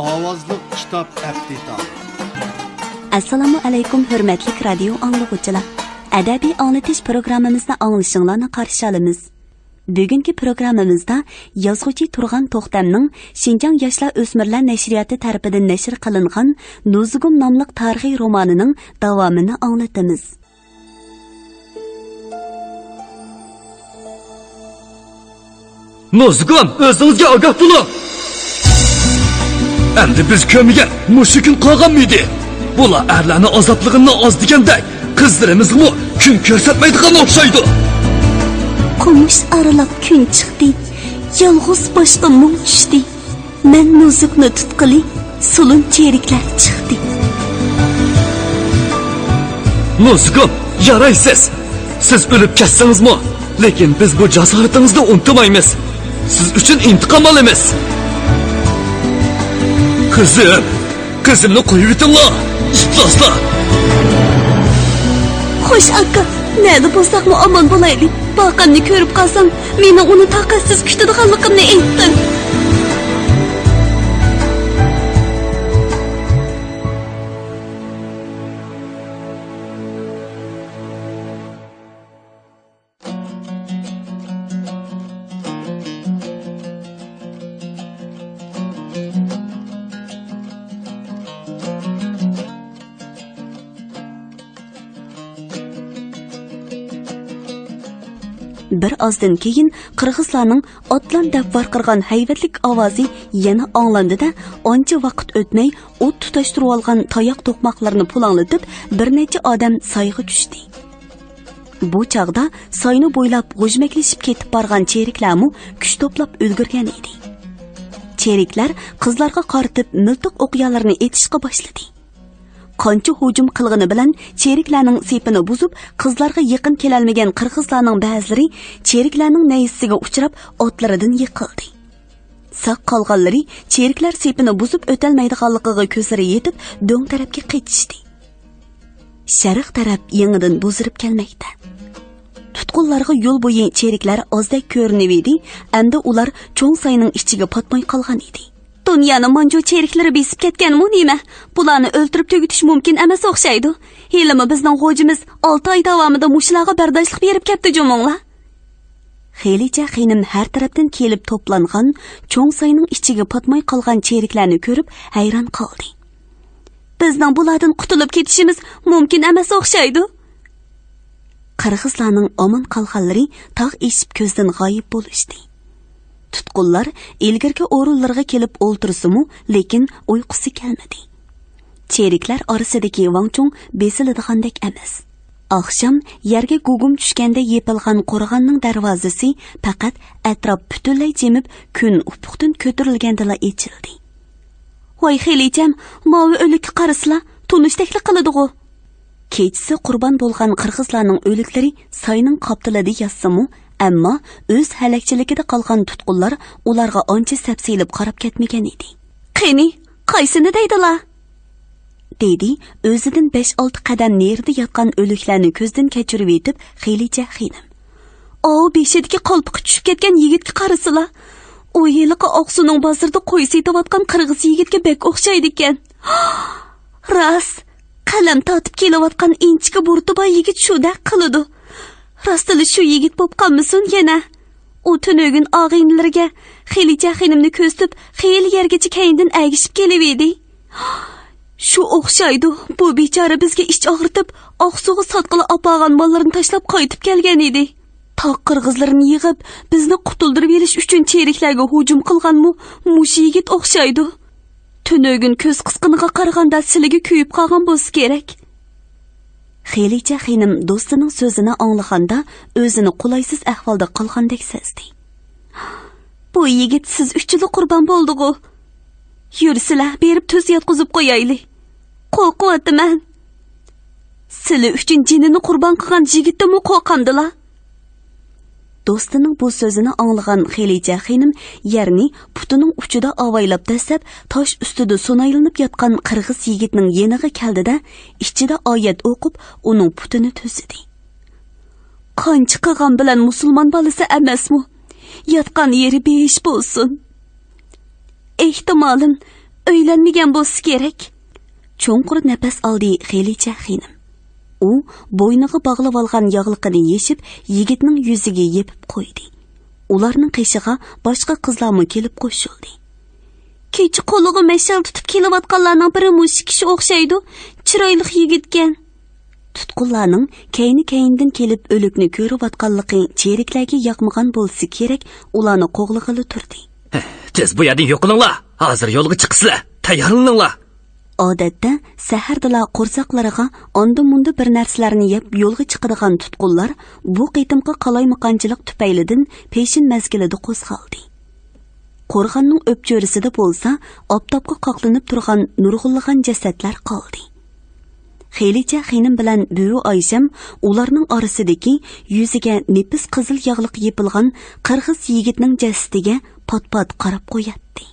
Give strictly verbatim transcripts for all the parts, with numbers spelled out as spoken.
ئاۋازلىق كىتاب ئەپتىتاھ. ئەسسالامۇ ئەلەيكۇم، ھۆرمەتلىك رادىيو ئاڭلىغۇچىلار. ئەدەبىي ئاڭلىتىش پروگراممىمىزنى ئاڭلىشىڭلارنى قارشى ئالىمىز. بۈگۈنكى پروگراممىمىزدا يازغۇچى تۇرغان توختەمنىڭ شىنجاڭ ياشلار ئۆسمۈرلەر نەشرىياتى تەرىپىدىن نەشر قىلىنغان نۇزۇگۇم ناملىق تارىخىي رومانىنىڭ داۋامىنى ئاڭلىتىمىز. نۇزۇگۇم، ئۆزىڭىزگە ئاگاھ بولۇڭ! ئەمدى بىز كۆرمىگەن مۇشۇ كۈن قالغانمىدى؟ بۇلار ئەرلەرنىڭ ئازابلىقىنى ئاز دېگەندەك، قىزلىرىمىزغىمۇ كۈن كۆرسەتمەيدىغان ئوخشايدۇ. قومۇش ئارىلاپ كۈن چىقتى، يالغۇز باشقا مۇڭ چۈشتى. مەن نۇزۇگنى تۇتقىلى، سولۇن چېرىكلەر چىقتى. نۇزۇگۇم، يارايسىز. سىز ئۆلۈپ كەتسىڭىزمۇ، لېكىن بىز بۇ جاسارىتىڭىزنى ئۇنتۇمايمىز. سىز ئۈچۈن ئىنتىقام ئالىمىز. قىزىم، قىزىمنى قويۇۋېتىڭلار، ئىپلاسلار! خوش ئاكا، نەدە بولساقمۇ ئامان بولايلى. باقامنى كۆرۈپ قالساڭ، مېنىڭ ئۇنى تاقەتسىز كۈتىدىغانلىقىمنى ئېيتقىن. بىر ئازدىن كېيىن قىرغىزلارنىڭ «ئاتلان» دەپ ۋارقىرىغان ھەيۋەتلىك ئاۋازى يەنە ئاڭلاندى-دە، ئانچە ۋاقىت ئۆتمەي ئوت تۇتاشتۇرۇۋالغان تاياق توقماقلىرىنى پۇلاڭلىتىپ، بىر نەچچە ئادەم سايغا چۈشتى. بۇ چاغدا ساينى بويلاپ غۇژمەكلىشىپ كېتىپ بارغان چېرىكلەرمۇ كۈچ توپلاپ ئۈلگۈرگەن ئىدى. چېرىكلەر قىزلارغا قارىتىپ مىلتىق ئوقيالىرىنى ئېتىشقا باشلىدى. قانچە ھۇجۇم قىلغىنى بىلەن چېرىكلەرنىڭ سېپىنى بۇزۇپ، قىزلارغا يېقىن كېلەلمىگەن قىرغىزلارنىڭ بەزىلىرى چېرىكلەرنىڭ نەيزىسىگە ئۇچراپ، ئاتلىرىدىن يىقىلدى. ساق قالغانلىرى چېرىكلەر سېپىنى بۇزۇپ ئۆتەلمەيدىغانلىقىغا كۆزلىرى يېتىپ، دۆڭ تەرەپكە قېچىشتى. شەرق تەرەپ يېڭىدىن بۇزۇرۇپ كەلمەكتە. تۇتقۇنلارغا يول بويى چېرىكلەر ئازدەك كۆرۈنۈۋىدى، ئەمدى ئۇلار چوڭ ساينىڭ ئىچىگە پاتماي قالغان ئىدى. دۇنيانى مانجۇ چېرىكلىرى بېسىپ كەتكەنمۇ نېمە؟ بۇلارنى ئۆلتۈرۈپ تۈگىتىش مۇمكىن ئەمەس ئوخشايدۇ. ھېلىمۇ بىزنىڭ خوجىمىز ئالتە ئاي داۋامىدا مۇشۇلارغا بەرداشلىق بېرىپ كەپتۇ جۇمۇڭلار. خېلىچە خېنىم ھەر تەرەپتىن كېلىپ توپلانغان چوڭ ساينىڭ ئىچىگە پاتماي قالغان چېرىكلەرنى كۆرۈپ ھەيران قالدى. بىزنىڭ بۇلاردىن قۇتۇلۇپ كېتىشىمىز مۇمكىن ئەمەس ئوخشايدۇ. قىرغىزلارنىڭ ئامان قالغانلىرى تاغ ئېشىپ كۆزدىن غايىب بولۇشتى. تۇتقۇنلار ئىلگىرىكى ئورۇنلىرىغا كېلىپ ئولتۇرسىمۇ، لېكىن ئۇيقۇسى كەلمىدى. چېرىكلەر ئارىسىدىكى ۋاڭچۇڭ بېسىلىدىغاندەك ئەمەس. ئاخشام يەرگە گۇگۇم چۈشكەندە يېپىلغان قورغاننىڭ دەرۋازىسى پەقەت ئەتراپ پۈتۈنلەي جىمىپ، كۈن ئۇپۇقتىن كۆتۈرۈلگەندىلا ئېچىلدى. ۋاي خېلىچەم، ماۋۇ ئۆلۈككە قارىسىلا، تونۇشتەكلا قىلىدىغۇ. كېچىسى قۇربان بولغان قىرغىزلارنىڭ ئۆلۈكلىرى ساينىڭ قاپتىلىدا ياتسىمۇ، ئەمما ئۆز ھەلەكچىلىكىدە قالغان تۇتقۇنلار ئۇلارغا ئانچە سەپسېلىپ قاراپ كەتمىگەن ئىدى. قېنى، قايسىنى دەيدىلا؟ دېدى ئۆزىدىن بەش-ئالتە قەدەم نېرىدا ياتقان ئۆلۈكلەرنى كۆزدىن كەچۈرۈۋېتىپ خېلىچە خېنىم. ئاۋۇ بېشىدىكى قالپىقى چۈشۈپ كەتكەن يىگىتكە قارىسىلا. ئۇ ھېلىقى ئاقسۇنىڭ بازىرىدا قوي سېتىۋاتقان قىرغىز يىگىتكە بەك ئوخشايدىكەن. راست، قەلەم تارتىپ كېلىۋاتقان ئىنچىكە بۇرۇتى بار يىگىت شۇدەك قىلىدۇ. راستلا شۇ يىگىت بوپ قالمىسۇن يەنە. ئۇ تۈنۈگۈن ئاغىنىلىرىگە خېلىچە خېنىمنى كۆزىتىپ، خېلى يەرگىچە كەينىدىن ئەگىشىپ كېلىۋىدى. شۇ ئوخشايدۇ، بۇ بىچارە بىزگە ئىچ ئاغرىتىپ، ئاقسۇغا ساتقىلى ئاپارغان ماللىرىنى تاشلاپ قايتىپ كەلگەن ئىدى. تاغ قىرغىزلىرىنى يىغىپ، بىزنى قۇتۇلدۇرۇۋېلىش ئۈچۈن چېرىكلەرگە ھۇجۇم قىلغانمۇ مۇشۇ يىگىت ئوخشايدۇ. تۈنۈگۈن كۆز قىسقىنىغا قارىغاندا سىلىگە كۆيۈپ قالغان بولسا كېرەك. خېلىچە خېنىم دوستىنىڭ سۆزىنى ئاڭلىغاندا، ئۆزىنى قولايسىز ئەھۋالدا قالغاندەك سەزدى. بۇ يىگىت سىز ئۈچۈنلا قۇربان بولدىغۇ؟ يۈرسىلە، بېرىپ تۈز ياتقۇزۇپ قويايلى. قورقۇۋاتىمەن. سىلى ئۈچۈن جېنىنى قۇربان قىلغان يىگىتتىنمۇ قورقامدىلا؟ دوستىنىڭ بۇ سۆزىنى ئاڭلىغان خېلىچە خېنىم يەرنى پۇتىنىڭ ئۇچىدا ئاۋايلاپ دەسسەپ، تاش ئۈستىدە سۇنايلىنىپ ياتقان قىرغىز يىگىتنىڭ يېنىغا كەلدى-دە، ئىچىدە ئايەت ئوقۇپ، ئۇنىڭ پۇتىنى تۈزىدى. قانچە قىلغان بىلەن مۇسۇلمان بالىسى ئەمەسمۇ؟ ياتقان يېرى بېھىش بولسۇن. ئېھتىمالىم، ئۆيلەنمىگەن بولسا كېرەك. چوڭقۇر نەپەس ئالدى خېلىچە خېنىم. ئۇ بوينىغا باغلىۋالغان ياغلىقىنى يېشىپ، يىگىتنىڭ يۈزىگە يېپىپ قويدى. ئۇلارنىڭ قېشىغا باشقا قىزلارمۇ كېلىپ قوشۇلدى. كېچە قولىغا مەشئەل تۇتۇپ كېلىۋاتقانلارنىڭ بىرى مۇشۇ كىشى ئوخشايدۇ. چىرايلىق يىگىتكەن. تۇتقۇنلارنىڭ كەينى-كەينىدىن كېلىپ ئۆلۈكنى كۆرۈۋاتقانلىقى چېرىكلەرگە ياقمىغان بولسا كېرەك، ئۇلارنى قوغلىغىلى تۇردى. تېز بۇ يەردىن يوقىلىڭلار، ھازىر يولغا چىقىسىلەر، تەييارلىنىڭلار. ئادەتتە سەھەردىلا قورساقلىرىغا ئاندا-مۇندا بىر نەرسىلەرنى يەپ يولغا چىقىدىغان تۇتقۇنلار بۇ قېتىمقى قالايمىقانچىلىق تۈپەيلىدىن پېشىن مەزگىلىدە قوزغالدى. قورغاننىڭ ئۆپچۆرىسىدە بولسا ئاپتاپقا قاقلىنىپ تۇرغان نۇرغۇنلىغان جەسەتلەر قالدى. خېلىچە خېنىم بىلەن بۈۋى ئايشەم ئۇلارنىڭ ئارىسىدىكى يۈزىگە نېپىز قىزىل ياغلىق يېپىلغان قىرغىز يىگىتنىڭ جەسىتىگە پات-پات قاراپ قوياتتى.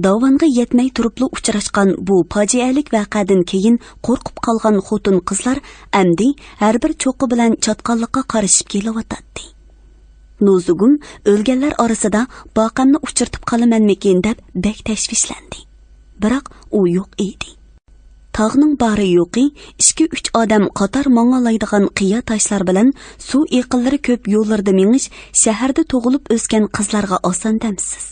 داۋانغا يەتمەي تۇرۇپلا ئۇچراشقان بۇ پاجىئەلىك ۋەقەدىن كېيىن قورقۇپ قالغان خوتۇن-قىزلار ئەمدى ھەر بىر چوققا بىلەن چاتقاللىققا قارىشىپ كېلىۋاتاتتى. نوزۇگۇم ئۆلگەنلەر ئارىسىدا باقەمنى ئۇچرىتىپ قالىمەنمىكىن دەپ بەك تەشۋىشلەندى. بىراق ئۇ يوق ئىدى. تاغنىڭ بارى-يوقى ئىككى-ئۈچ ئادەم قاتار ماڭالايدىغان قىيا تاشلار بىلەن سۇ ئېقىنلىرى كۆپ يوللىرىدا مېڭىش شەھەردە تۇغۇلۇپ ئۆسكەن قىزلارغا ئاسان دەمسىز.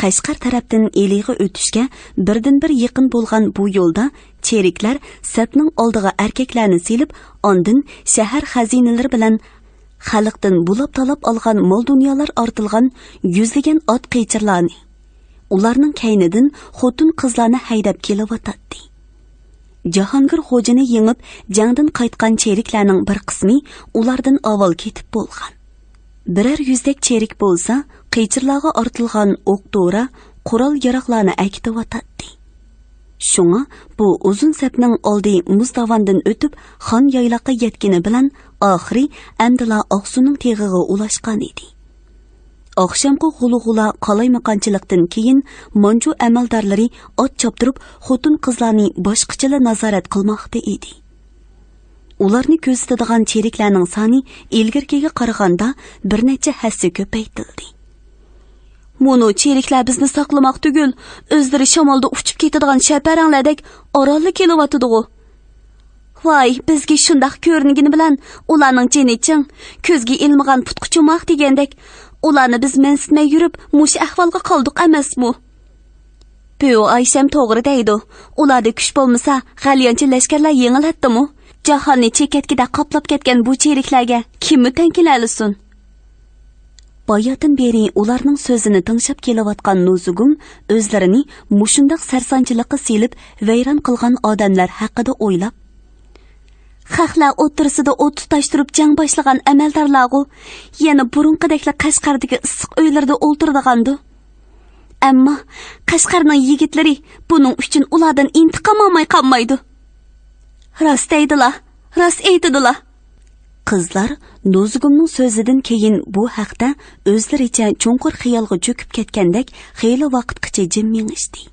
قەشقەر تەرەپتىن ئىلىغا ئۆتۈشكە بىردىنبىر يېقىن بولغان بۇ يولدا چېرىكلەر سەپنىڭ ئالدىغا ئەركەكلەرنى سېلىپ، ئاندىن شەھەر خەزىنىلىرى بىلەن خەلقتىن بۇلاپ-تالاپ ئالغان مال-دۇنيالار ئارتىلغان يۈزلىگەن ئات قېچىرلارنى، ئۇلارنىڭ كەينىدىن خوتۇن-قىزلارنى ھەيدەپ كېلىۋاتاتتى. جاھانگىر خوجىنى يېڭىپ، جەڭدىن قايتقان چېرىكلەرنىڭ بىر قىسمى ئۇلاردىن ئاۋۋال كېتىپ بولغان. بىرەر يۈزدەك چېرىك بولسا، قېچىرلارغا ئارتىلغان ئوق-دورا، قورال-ياراغلارنى ئەكېتىۋاتاتتى. شۇڭا بۇ ئۇزۇن سەپنىڭ ئالدى مۇز داۋاندىن ئۆتۈپ، خان يايلاققا يەتكىنى بىلەن، ئاخىرى ئەمدىلا ئاقسۇنىڭ تېغىغا ئۇلاشقان ئىدى. ئاخشامقى غۇلغۇلا قالايمىقانچىلىقتىن كېيىن مانجۇ ئەمەلدارلىرى ئات چاپتۇرۇپ، خوتۇن-قىزلارنى باشقىچىلا نازارەت قىلماقتا ئىدى. ئۇلارنى كۆزىتىدىغان چېرىكلەرنىڭ سانى ئىلگىرىكىگە قارىغاندا بىر نەچچە ھەسسە كۆپەيتىلدى. مۇنۇ چېرىكلەر بىزنى ساقلىماق تۈگۈل، ئۆزلىرى شامالدا ئۇچۇپ كېتىدىغان شەپەرەڭلەردەك ئارانلا كېلىۋاتىدىغۇ. ۋاي، بىزگە شۇنداق كۆرۈنگىنى بىلەن ئۇلارنىڭ جېنى چىڭ، كۆزگە ئىلمىغان پۇتقا چوماق دېگەندەك، ئۇلارنى بىز مەنسىتمەي يۈرۈپ، مۇشۇ ئەھۋالغا قالدۇق ئەمەسمۇ؟ بۈۋى ئايشەم توغرا دەيدۇ. ئۇلاردا كۈچ بولمىسا، غەليانچى لەشكەرلەر يېڭىلەتتىمۇ؟ جاھاننى چېكەتكىدە قاپلاپ كەتكەن بۇ چېرىكلەرگە كىممۇ تەڭ كېلەلىسۇن؟ باياتىن بېرى ئۇلارنىڭ سۆزىنى تىڭشاپ كېلىۋاتقان نوزۇگۇم ئۆزلىرىنى مۇشۇنداق سەرسانچىلىققا سېلىپ ۋەيران قىلغان ئادەملەر ھەققىدە ئويلاپ، خەقلەر ئوتتۇرىسىدا ئوت تۇتاشتۇرۇپ جەڭ باشلىغان ئەمەلدارلارغۇ، يەنە بۇرۇنقىدەكلا قەشقەردىكى ئىسسىق ئۆيلىرىدە ئولتۇرىدىغاندۇ. ئەمما قەشقەرنىڭ يىگىتلىرى بۇنىڭ ئۈچۈن ئۇلاردىن ئىنتىقام ئالماي قالمايدۇ. راست دەيدىلا، راست ئېيتىدىلا. قىزلار نوزۇگۇمنىڭ سۆزىدىن كېيىن بۇ ھەقتە ئۆزلىرىچە چوڭقۇر خىيالغا چۆكۈپ كەتكەندەك خېلى ۋاقىتقىچە جىم مېڭىشتى.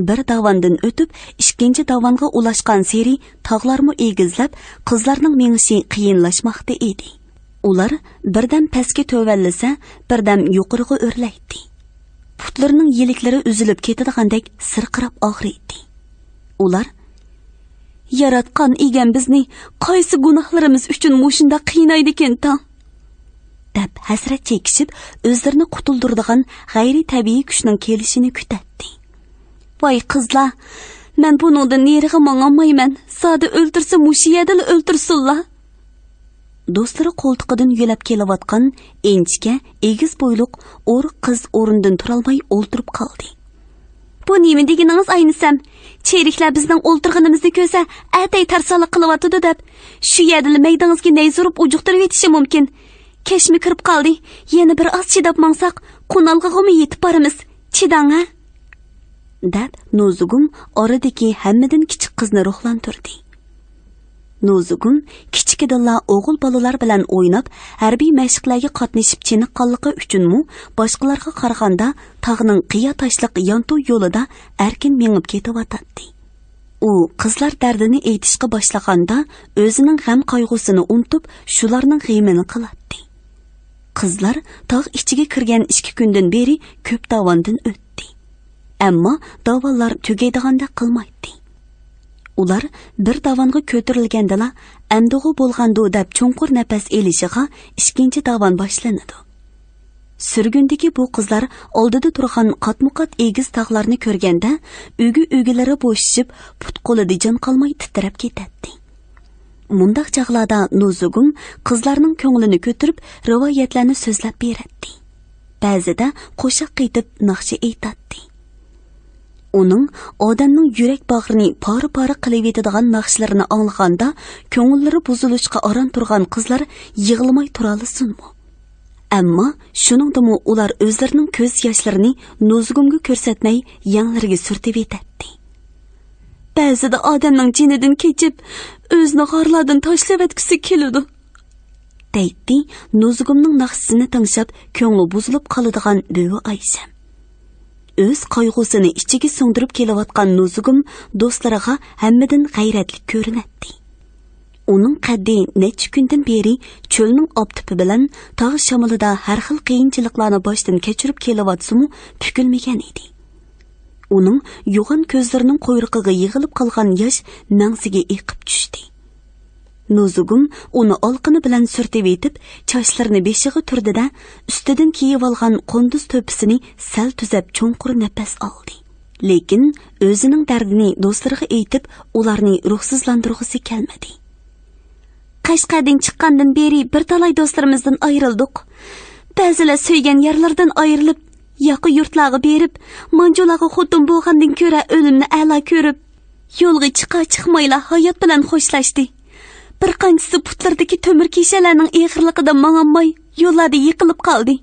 بىر داۋاندىن ئۆتۈپ، ئىككىنچى داۋانغا ئۇلاشقانسېرى تاغلارمۇ ئېگىزلەپ، قىزلارنىڭ مېڭىشى قىيىنلاشماقتا ئىدى. ئۇلار بىردەم پەسكە تۆۋەنلىسە، بىردەم يۇقىرىغا ئۆرلەيتتى. پۇتلىرىنىڭ يىلىكلىرى ئۈزۈلۈپ كېتىدىغاندەك سىرقىراپ ئاغرىيتتى. ئۇلار، «ياراتقان ئىگەم بىزنى قايسى گۇناھلىرىمىز ئۈچۈن مۇشۇنداق قىينايدىكىن تاڭ؟» دەپ ھەسرەت چېكىشىپ، ئۆزلىرىنى قۇتۇلدۇرىدىغان غەيرىي تەبىئىي كۈچنىڭ كېلىشىنى كۈتەتتى. ۋاي قىزلار، مەن بۇنىڭدىن نېرىغا ماڭالمايمەن، زادى ئۆلتۈرسە مۇشۇ يەردىلا ئۆلتۈرسۇنلا. دوستلىرى قولتۇقىدىن يۆلەپ كېلىۋاتقان ئىنچىكە، ئېگىز بويلۇق ئور قىز ئورنىدىن تۇرالماي ئولتۇرۇپ قالدى. بۇ نېمە دېگىنىڭىز ئاينىسەم؟ چېرىكلەر بىزنىڭ ئولتۇرغىنىمىزنى كۆرسە، ئەتەي تەرسانلىق قىلىۋاتىدۇ دەپ، شۇ يەردىلا مەيدىڭىزگە نەي سۇرۇپ ئۇجۇقتۇرۇۋېتىشى مۇمكىن. كەچمۇ كىرىپ قالدى. يەنە بىر ئاز چىداپ ماڭساق، قونالغۇغىمۇ يېتىپ بارىمىز. چىداڭ ھە! دەپ، نوزۇگۇم ئارىدىكى ھەممىدىن كىچىك قىزنى روھلاندۇردى. نوزۇگۇم كىچىكىدىنلا ئوغۇل بالىلار بىلەن ئويناپ، ھەربىي مەشىقلەرگە قاتنىشىپ چېنىققانلىقى ئۈچۈنمۇ باشقىلارغا قارىغاندا تاغنىڭ قىيا تاشلىق يانتۇ يولىدا ئەركىن مېڭىپ كېتىۋاتاتتى. ئۇ قىزلار دەردىنى ئېيتىشقا باشلىغاندا، ئۆزىنىڭ غەم-قايغۇسىنى ئۇنتۇپ، شۇلارنىڭ غېمىنى قىلاتتى. قىزلار تاغ ئىچىگە كىرگەن ئىككى كۈندىن بېرى كۆپ داۋاندىن ئۆتتى. ئەمما داۋانلار تۈگەيدىغاندەك قىلمايتتى. ئۇلار بىر داۋانغا كۆتۈرۈلگەندىلا، «ئەمدىغۇ بولغاندۇ» دەپ چوڭقۇر نەپەس ئېلىشىغا ئىككىنچى داۋان باشلىنىدۇ. سۈرگۈندىكى بۇ قىزلار ئالدىدا تۇرغان قاتمۇقات ئېگىز تاغلارنى كۆرگەندە، ئۈگە-ئۈگىلىرى بوشىشىپ، پۇت-قولىدا جان قالماي تىترەپ كېتەتتى. مۇنداق چاغلاردا نوزۇگۇم قىزلارنىڭ كۆڭلىنى كۆتۈرۈپ، رىۋايەتلەرنى سۆزلەپ بېرەتتى. بەزىدە قوشاق قېتىپ ناخشا ئېيتاتتى. ئۇنىڭ ئادەمنىڭ يۈرەك باغرىنى پارە-پارە قىلىۋېتىدىغان ناخشىلىرىنى ئاڭلىغاندا، كۆڭۈللىرى بۇزۇلۇشقا ئاران تۇرغان قىزلار يىغلىماي تۇرالىسۇنمۇ؟ ئەمما شۇنىڭدىمۇ ئۇلار ئۆزلىرىنىڭ كۆز ياشلىرىنى نوزۇگۇمغا كۆرسەتمەي، يەڭلىرىگە سۈرتۈۋېتەتتى. «بەزىدە ئادەمنىڭ جېنىدىن كېچىپ، ئۆزىنى غارلاردىن تاشلىۋەتكۈسى كېلىدۇ»، دەيتتى نوزۇگۇمنىڭ ناخشىسىنى تىڭشاپ، كۆڭلى بۇزۇلۇپ قالىدىغان بۈۋى ئايشەم. ئۆز قايغۇسىنى ئىچىگە سىڭدۈرۈپ كېلىۋاتقان نوزۇگۇم دوستلىرىغا ھەممىدىن غەيرەتلىك كۆرۈنەتتى. ئۇنىڭ قەددى نەچچە كۈندىن بېرى چۆلنىڭ ئاپتىپى بىلەن تاغ شامىلىدا ھەر خىل قىيىنچىلىقلارنى باشتىن كەچۈرۈپ كېلىۋاتسىمۇ، پۈكۈلمىگەن ئىدى. ئۇنىڭ يوغان كۆزلىرىنىڭ قۇيرۇقىغا يىغىلىپ قالغان ياش مەڭزىگە ئېقىپ چۈشتى. نوزۇگۇم ئۇنى ئالىقىنى بىلەن سۈرتۈۋېتىپ، چاچلىرىنى بېشىغا تۈردى-دە، ئۈستىدىن كىيىۋالغان قۇندۇز تۆپىسىنى سەل تۈزەپ، چوڭقۇر نەپەس ئالدى. لېكىن ئۆزىنىڭ دەردىنى دوستلىرىغا ئېيتىپ، ئۇلارنى روھسىزلاندۇرغۇسى كەلمىدى. «قەشقەردىن چىققاندىن بېرى بىر تالاي دوستلىرىمىزدىن ئايرىلدۇق. بەزىلەر سۆيگەن يارلىرىدىن ئايرىلىپ، ياقا يۇرتلارغا بېرىپ، مانجۇلارغا خوتۇن بولغاندىن كۆرە ئۆلۈمنى ئەلا كۆرۈپ، يولغا چىقا-چىقمايلا ھايات بىلەن خوشلاشتى. بىر قانچىسى پۇتلىرىدىكى تۆمۈر كېشەلەرنىڭ ئېغىرلىقىدىن ماڭالماي، يوللاردا يىقىلىپ قالدى.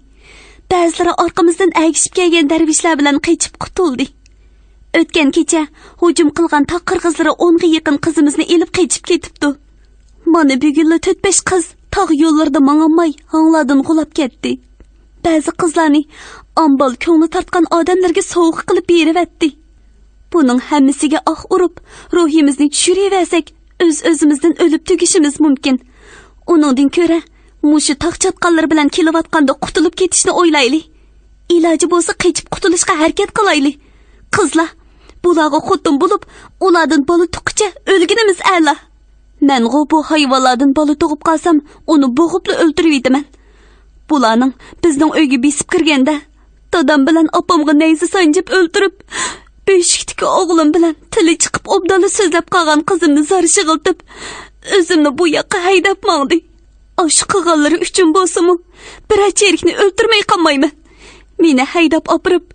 بەزىلىرى ئارقىمىزدىن ئەگىشىپ كەلگەن دەرۋىشلەر بىلەن قېچىپ قۇتۇلدى. ئۆتكەن كېچە ھۇجۇم قىلغان تاغ قىرغىزلىرى ئونغا يېقىن قىزىمىزنى ئېلىپ قېچىپ كېتىپتۇ. مانا بۈگۈنلا تۆت-بەش قىز تاغ يوللىرىدا ماڭالماي، ھاڭلاردىن غۇلاپ كەتتى. بەزى قىزلارنى ئامبال كۆڭلى تارتقان ئادەملەرگە سوۋغا قىلىپ بېرىۋەتتى. بۇنىڭ ھەممىسىگە ئاھ ئۇرۇپ، روھىمىزنى چۈشۈرۈۋەرسەك، ئۆز-ئۆزىمىزدىن ئۆلۈپ تۈگىشىمىز مۇمكىن. ئۇنىڭدىن كۆرە، مۇشۇ تاغ چاتقاللىرى بىلەن كېلىۋاتقاندا قۇتۇلۇپ كېتىشنى ئويلايلى. ئىلاجى بولسا قېچىپ قۇتۇلۇشقا ھەرىكەت قىلايلى. قىزلار، بۇلارغا خوتۇن بولۇپ، ئۇلاردىن بالا تۇغقىچە ئۆلگىنىمىز ئەلا. مەنغۇ بۇ ھايۋانلاردىن بالا تۇغۇپ قالسام، ئۇنى بوغۇپلا ئۆلتۈرۈۋېتىمەن. بۇلارنىڭ بىزنىڭ ئۆيگە بېسىپ كىرگەندە، دادام بىلەن ئاپامغا نەيزە سانجىپ ئۆلتۈرۈپ، بۆشۈكتىكى ئوغلۇم بىلەن تىلى چىقىپ ئوبدانلا سۆزلەپ قالغان قىزىمنى زار شىغىلتىپ، ئۆزۈمنى بۇ ياققا ھەيدەپ ماڭدى. ئاشۇ قىلغانلىرى ئۈچۈن بولسىمۇ، بىرەر چېرىكنى ئۆلتۈرمەي قالمايمەن. مېنى ھەيدەپ ئاپىرىپ،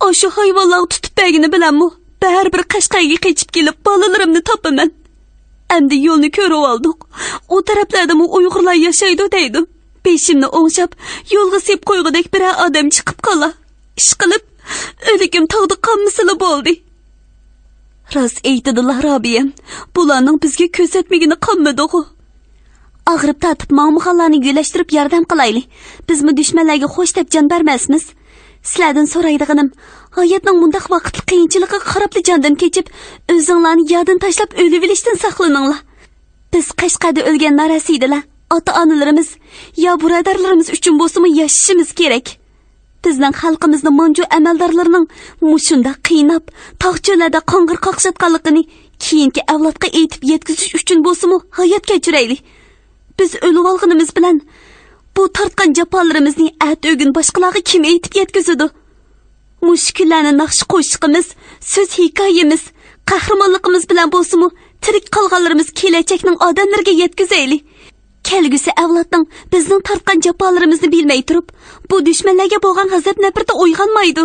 ئاشۇ ھايۋانلارغا تۇتۇپ بەرگىنى بىلەنمۇ، بەرىبىر قەشقەرگە قېچىپ كېلىپ، بالىلىرىمنى تاپىمەن. ئەمدى يولنى كۆرۈۋالدۇق. ئۇ تەرەپلەردىمۇ ئۇيغۇرلار ياشايدۇ دەيدۇ. بېشىمنى ئوڭشاپ، يولغا سېلىپ قويغۇدەك بىرەر ئادەم چىقىپ قالا. ئىشقىلىپ، ئۆلۈكۈم تاغدا قالمىسىلا بولدى. راست ئېيتىدىلا، رابىيەم، بۇلارنىڭ بىزگە كۆرسەتمىگىنى قالمىدىغۇ. ئاغرىپ تارتىپ ماڭمىغانلارنى يۆلەشتۈرۈپ ياردەم قىلايلى. بىزمۇ دۈشمەنلەرگە خوش دەپ جان بەرمەسمىز. سىلەردىن سورايدىغىنىم، ھاياتنىڭ مۇنداق ۋاقىتلىق قىيىنچىلىقىغا قاراپلا جاندىن كېچىپ، ئۆزۈڭلارنى يادىن تاشلاپ ئۆلۈۋېلىشتىن ساقلىنىڭلار. بىز قەشقەردە ئۆلگەن نارەسىدىلەر، ئاتا-ئانىلىرىمىز، يا بۇرادەرلىرىمىز ئۈچۈن بولسىمۇ ياشىشىمىز كېرەك. بىزنىڭ خەلقىمىزنى مانجۇ ئەمەلدارلىرىنىڭ مۇشۇنداق قىيناپ، تاغ چۆللەردە قاڭغىر قاقشاتقانلىقىنى كېيىنكى ئەۋلادقا ئېيتىپ يەتكۈزۈش ئۈچۈن بولسىمۇ ھايات كەچۈرەيلى. بىز ئۆلۈۋالغىنىمىز بىلەن، بۇ تارتقان جاپالىرىمىزنى ئەتە-ئۆگۈن باشقىلارغا كىم ئېيتىپ يەتكۈزىدۇ؟ مۇشۇ كۈنلەرنى ناخشا قوشۇقىمىز، سۆز ھېكايىمىز، قەھرىمانلىقىمىز بىلەن بولسىمۇ، تىرىك قالغانلىرىمىز كېلەچەكنىڭ ئادەملىرىگە يەتكۈزەيلى. كەلگۈسى ئەۋلادنىڭ بىزنىڭ تارتقان جاپالىرىمىزنى بىلمەي تۇرۇپ، بۇ دۈشمەنلەرگە بولغان غەزەپ-نەپرىتى ئويغانمايدۇ.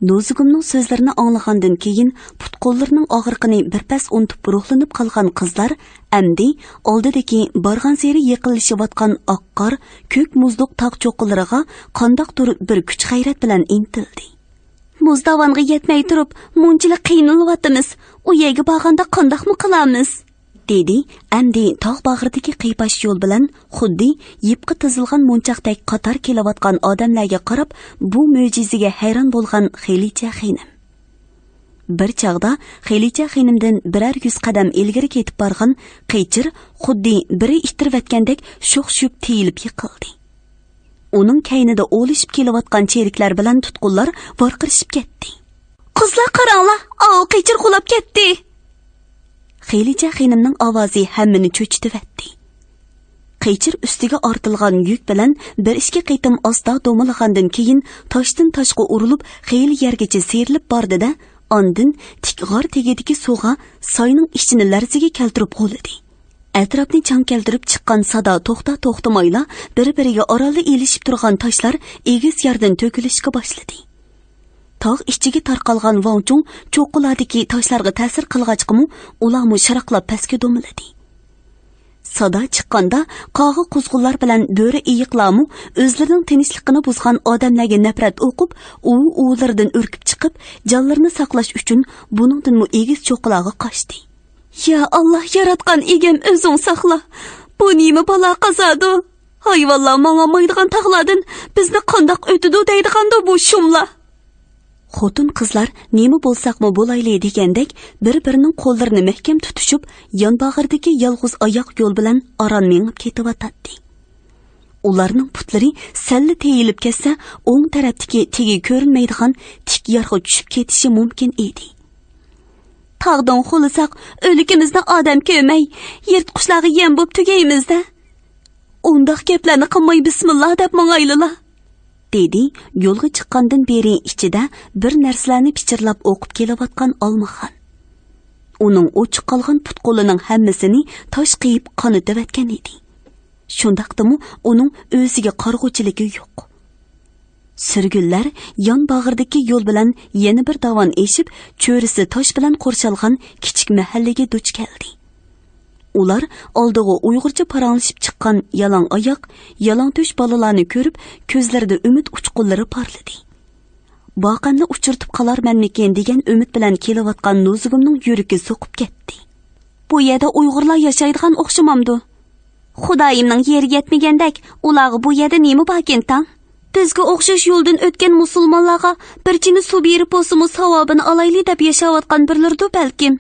نوزۇگۇمنىڭ سۆزلىرىنى ئاڭلىغاندىن كېيىن، پۇت-قوللىرىنىڭ ئاغرىقىنى بىر پەس ئۇنتۇپ روھلىنىپ قالغان قىزلار ئەمدى ئالدىدىكى بارغانسېرى يېقىنلىشىۋاتقان ئاق قار، كۆك مۇزلۇق تاغ چوققىلىرىغا قانداقتۇر بىر كۈچ-غەيرەت بىلەن ئىنتىلدى. مۇزداۋانغا يەتمەي تۇرۇپ، مۇنچىلىك قىينىلىۋاتىمىز. ئۇ يەرگە بارغاندا قانداقمۇ قىلارمىز؟ دېدى ئەمدى تاغ باغرىدىكى قىيپاش يول بىلەن خۇددى يىپقا تىزىلغان مونچاقتەك قاتار كېلىۋاتقان ئادەملەرگە قاراپ، بۇ مۆجىزىگە ھەيران بولغان خېلىچە خېنىم. بىر چاغدا خېلىچە خېنىمدىن بىرەر يۈز قەدەم ئىلگىرى كېتىپ بارغان قېچىر خۇددى بىرى ئىتتىرىۋەتكەندەك شوخ-شۈپ تېيىلىپ يىقىلدى. ئۇنىڭ كەينىدە ئولىشىپ كېلىۋاتقان چېرىكلەر بىلەن تۇتقۇنلار ۋارقىرىشىپ كەتتى. قىزلار قاراڭلار، ئاۋۇ قېچىر قۇلاپ كەتتى. خېلىچە خېنىمنىڭ ئاۋازى ھەممىنى چۆچۈتۈۋەتتى. قېچىر ئۈستىگە ئارتىلغان يۈك بىلەن بىر ئىككى قېتىم ئاستا دومىلىغاندىن كېيىن، تاشتىن تاشقا ئۇرۇلۇپ، خېلى يەرگىچە سىيرىلىپ باردى-دە، ئاندىن تىك غار تېگىدىكى سۇغا ساينىڭ ئىچىنى لەرزىگە كەلتۈرۈپ غۇلىدى. ئەتراپنى چاڭ كەلتۈرۈپ چىققان سادا توختا توختىمايلا بىر-بىرىگە ئارانلا ئېلىشىپ تۇرغان تاشلار ئېگىز ياردىن تۆكۈلۈشكە باشلىدى. تاغ ئىچىگە تارقالغان ۋاڭچۇڭ چوققىلاردىكى تاشلارغا تەسىر قىلغاچقىمۇ، ئۇلارمۇ شاراقلاپ پەسكە دومىلىدى. سادا چىققاندا، قاغا-قۇزغۇنلار بىلەن بۆرە ئېيىقلارمۇ ئۆزلىرىنىڭ تىنچلىقىنى بۇزغان ئادەملەرگە نەپرەت ئوقۇپ، ئۇۋا-ئۇۋىلىرىدىن ئۈركۈپ چىقىپ، جانلىرىنى ساقلاش ئۈچۈن بۇنىڭدىنمۇ ئېگىز چوققىلارغا قاچتى. يا ئاللا، ياراتقان ئىگەم، ئۆزۈڭ ساقلا. بۇ نېمە بالا قازادۇ؟ ھايۋانلار ماڭالمايدىغان تاغلاردىن بىزنى قانداق ئۆتىدۇ دەيدىغاندۇ بۇ شۇملار؟ خوتۇن-قىزلار نېمە بولساقمۇ بولايلى دېگەندەك بىر-بىرىنىڭ قوللىرىنى مەھكەم تۇتۇشۇپ، يان باغرىدىكى يالغۇز ئاياق يول بىلەن ئاران مېڭىپ كېتىۋاتاتتى. ئۇلارنىڭ پۇتلىرى سەللا تېيىلىپ كەتسە، ئوڭ تەرەپتىكى تېگى كۆرۈنمەيدىغان تىك يارغا چۈشۈپ كېتىشى مۇمكىن ئىدى. تاغدىن خولىساق، ئۆلۈكىمىزنى ئادەم كۆرمەي، يىرتقۇچلارغا يەم بوپ تۈگەيمىز-دە. ئۇنداق گەپلەرنى قىلماي، بىسمىللا دەپ ماڭايلىلا. دېدى يولغا چىققاندىن بېرى ئىچىدە بىر نەرسىلەرنى پىچىرلاپ ئوقۇپ كېلىۋاتقان ئالمىخان. ئۇنىڭ ئوچۇق قالغان پۇت-قولىنىڭ ھەممىسىنى تاش قېيىپ قانىتىۋەتكەن ئىدى. شۇنداقتىمۇ ئۇنىڭ ئۆزىگە قارىغۇچىلىكى يوق. سۈرگۈنلەر يان باغرىدىكى يول بىلەن يەنە بىر داۋان ئېشىپ، چۆرىسى تاش بىلەن قورشالغان كىچىك مەھەللىگە دۇچ كەلدى. ئۇلار ئالدىغا ئۇيغۇرچە پاراڭلىشىپ چىققان يالاڭ ئاياق، يالاڭ تۆش بالىلارنى كۆرۈپ، كۆزلىرىدە ئۈمىد ئۇچقۇنلىرى پارلىدى. باقەمنى ئۇچرىتىپ قالارمەنمىكىن دېگەن ئۈمىد بىلەن كېلىۋاتقان نۇزۇگۇمنىڭ يۈرىكى سوقۇپ كەتتى. بۇ يەردە ئۇيغۇرلار ياشايدىغان ئوخشىمامدۇ؟ خۇدايىمنىڭ يېرى يەتمىگەندەك، ئۇلارغا بۇ يەردە نېمە باركىن تاڭ؟ بىزگە ئوخشاش يولدىن ئۆتكەن مۇسۇلمانلارغا بىر چىنە سۇ بېرىپ بولسىمۇ ساۋابىنى ئالايلى دەپ ياشاۋاتقان بىرلىرىدۇ بەلكىم.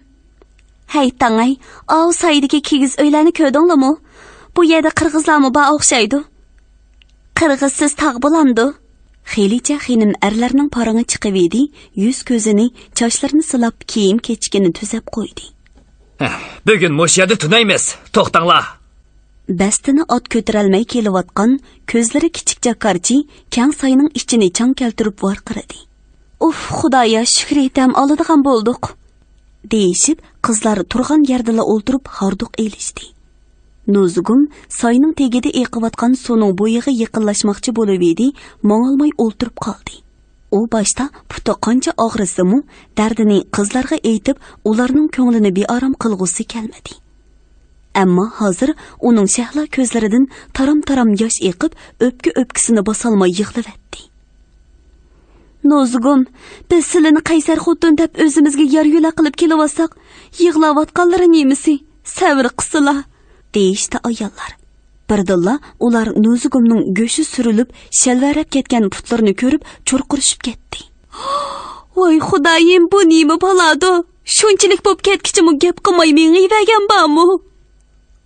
ھەي تاڭاي، ئاۋۇ سايدىكى كىگىز ئۆيلەرنى كۆردۈڭلىمۇ؟ بۇ يەردە قىرغىزلارمۇ بار ئوخشايدۇ. قىرغىزسىز تاغ بولامدۇ؟ خېلىچە خېنىم ئەرلەرنىڭ پارىڭى چىقىۋىدى، يۈز-كۆزىنى، چاچلىرىنى سىلاپ، كىيىم-كېچىكىنى تۈزەپ قويدى. ھە، بۈگۈن مۇشۇ يەردە تۈنەيمىز. توختاڭلار! بەستىنى ئات كۆتۈرەلمەي كېلىۋاتقان، كۆزلىرى كىچىك جاكارچى كەڭ ساينىڭ ئىچىنى چاڭ كەلتۈرۈپ ۋارقىرىدى. ئۇف، خۇدايا، شۈكرى، دەم ئالىدىغان بولدۇق. دېيىشىپ، قىزلار تۇرغان يەردىلا ئولتۇرۇپ ھاردۇق ئېلىشتى. نۇزۇگۇم ساينىڭ تېگىدە ئېقىۋاتقان سۇنىڭ بويىغا يېقىنلاشماقچى بولۇۋىدى، ماڭالماي ئولتۇرۇپ قالدى. ئۇ باشتا پۇتى قانچە ئاغرىسىمۇ، دەردىنى قىزلارغا ئېيتىپ، ئۇلارنىڭ كۆڭلىنى بىئارام قىلغۇسى كەلمىدى. ئەمما ھازىر ئۇنىڭ شەھلا كۆزلىرىدىن تارام-تارام ياش ئېقىپ، ئۆپكە-ئۆپكىسىنى باسالماي يىغلىۋەتتى. نۇزۇگۇم، بىز سىلىنى قەيسەر خوتۇن دەپ ئۆزىمىزگە يار-يۆلەك قىلىپ كېلىۋاتساق، يىغلاۋاتقانلىرى نېمىسى؟ سەۋر قىسىلا. دېيىشتى ئاياللار. بىردىنلا ئۇلار نۇزۇگۇمنىڭ گۆشى سۈرۈلۈپ، شەلۋەرەپ كەتكەن پۇتلىرىنى كۆرۈپ، چۇرقۇرىشىپ كەتتى. ۋاي خۇدايىم، بۇ نېمە بالادۇ؟ شۇنچىلىك بوپ كەتكىچىمۇ گەپ قىلماي مېڭىۋەرگەن بارمۇ؟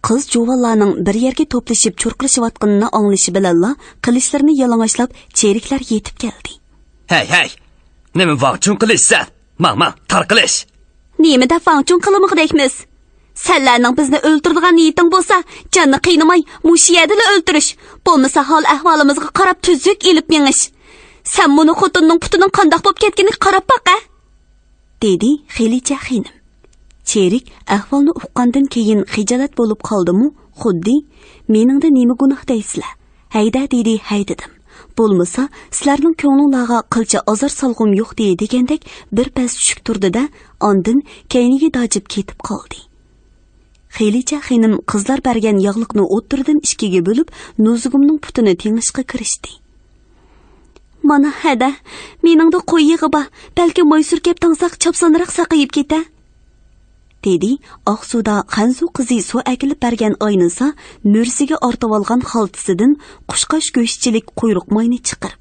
قىز جۇۋانلارنىڭ بىر يەرگە توپلىشىپ چۇرقىرىشىۋاتقىنىنى ئاڭلىشى بىلەنلا قىلىچلىرىنى يالىڭاچلاپ چېرىكلەر يېتىپ كەلدى. ھەي، ھەي! نېمە ۋاڭچۇڭ قىلىشسەن؟ ماڭ، ماڭ، تارقىلىش! نېمە دەپ ۋاڭچۇڭ قىلمىغۇدەكمىز؟ سەنلەرنىڭ بىزنى ئۆلتۈرىدىغان نىيىتىڭ بولسا، جاننى قىينىماي، مۇشۇ يەردىلا ئۆلتۈرۈش. بولمىسا ھال-ئەھۋالىمىزغا قاراپ تۈزۈك ئېلىپ مېڭىش. سەن مۇنۇ خوتۇننىڭ پۇتىنىڭ قانداق بوپ كەتكىنىگە قاراپ باق، ھە! دېدى خېلىچە خېنىم. چېرىك ئەھۋالنى ئۇققاندىن كېيىن خىجالەت بولۇپ قالدىمۇ، خۇددى، مېنىڭدە نېمە گۇناھ دەيسىلەر؟ ھەيدە دېدى، ھەيدىدىم. بولمىسا، سىلەرنىڭ كۆڭلۈڭلارغا قىلچە ئازار سالغۇم يوقتى دېگەندەك بىر پەس چۈشۈك تۇردى-دە، ئاندىن كەينىگە داجىپ كېتىپ قالدى. خېلىچە خېنىم قىزلار بەرگەن ياغلىقنى ئوتتۇرىدىن ئىككىگە بۆلۈپ، نۇزۇگۇمنىڭ پۇتىنى تېڭىشقا كىرىشتى. مانا ھەدە، مېنىڭدە قوي يېغى بار، بەلكى ماي سۈركەپ تاڭساق چاپسانراق ساقىيىپ كېتە. دېدى ئاقسۇدا خەنزۇ قىزى سۇ ئەكېلىپ بەرگەن ئاينىسا مۈرىسىگە ئارتىۋالغان خالتىسىدىن قۇشقاچ گۆشىچىلىك قۇيرۇق ماينى چىقىرىپ.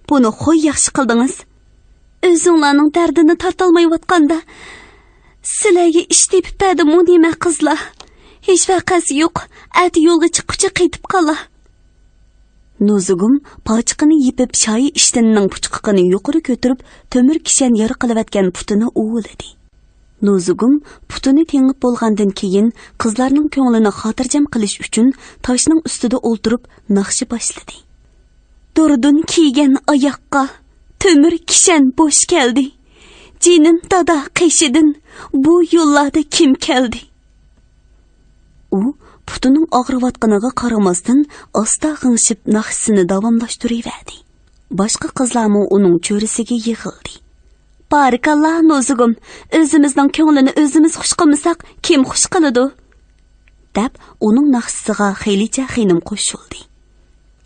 بۇنى خوي ياخشى قىلدىڭىز. ئۆزۈڭلارنىڭ دەردىنى تارتالمايۋاتقاندا، سىلەرگە ئىش تېپىپ بەردىمۇ نېمە قىزلار؟ ھېچ ۋەقەسى يوق، ئەتە يولغا چىققۇچە قېتىپ قالا. نۇزۇگۇم پاچىقىنى يېپىپ، شايى ئىشتىنىنىڭ پۇچقىقىنى يۇقىرى كۆتۈرۈپ، تۆمۈر كىشەن يارىقىلىۋەتكەن پۇتىنى ئۇۋىلىدى. نۇزۇگۇم پۇتىنى تېڭىپ بولغاندىن كېيىن، قىزلارنىڭ كۆڭلىنى خاتىرجەم قىلىش ئۈچۈن تاشنىڭ ئۈستىدە ئولتۇرۇپ ناخشا باشلىدى. دۇردۇن كىيگەن ئاياققا تۆمۈر كىشەن بوش كەلدى. جېنىم دادا قېشىدىن بۇ يوللاردا كىم كەلدى؟ ئۇ پۇتىنىڭ ئاغرىۋاتقىنىغا قارىماستىن، ئاستا غىڭشىپ ناخشىسىنى داۋاملاشتۇرۇۋەردى. باشقا قىزلارمۇ ئۇنىڭ چۆرىسىگە يىغىلدى. بارىكاللا، نۇزۇگۇم، ئۆزىمىزنىڭ كۆڭلىنى ئۆزىمىز خۇش قىلمىساق، كىم خۇش قىلىدۇ؟ دەپ، ئۇنىڭ ناخشىسىغا خېلىچە خېنىم قوشۇلدى.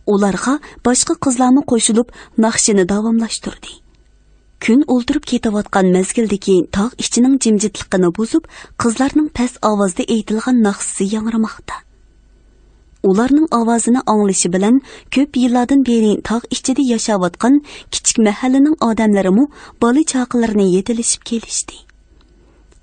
ئۇلارغا باشقا قىزلارمۇ قوشۇلۇپ، ناخشىنى داۋاملاشتۇردى. كۈن ئولتۇرۇپ كېتىۋاتقان مەزگىلدىكى تاغ ئىچىنىڭ جىمجىتلىقىنى بۇزۇپ، قىزلارنىڭ پەس ئاۋازدا ئېيتىلغان ناخشىسى ياڭرىماقتا. ئۇلارنىڭ ئاۋازىنى ئاڭلىشى بىلەن، كۆپ يىللاردىن بېرى تاغ ئىچىدە ياشاۋاتقان كىچىك مەھەللىنىڭ ئادەملىرىمۇ بالا-چاقىلىرىنى يېتىلىشىپ كېلىشتى.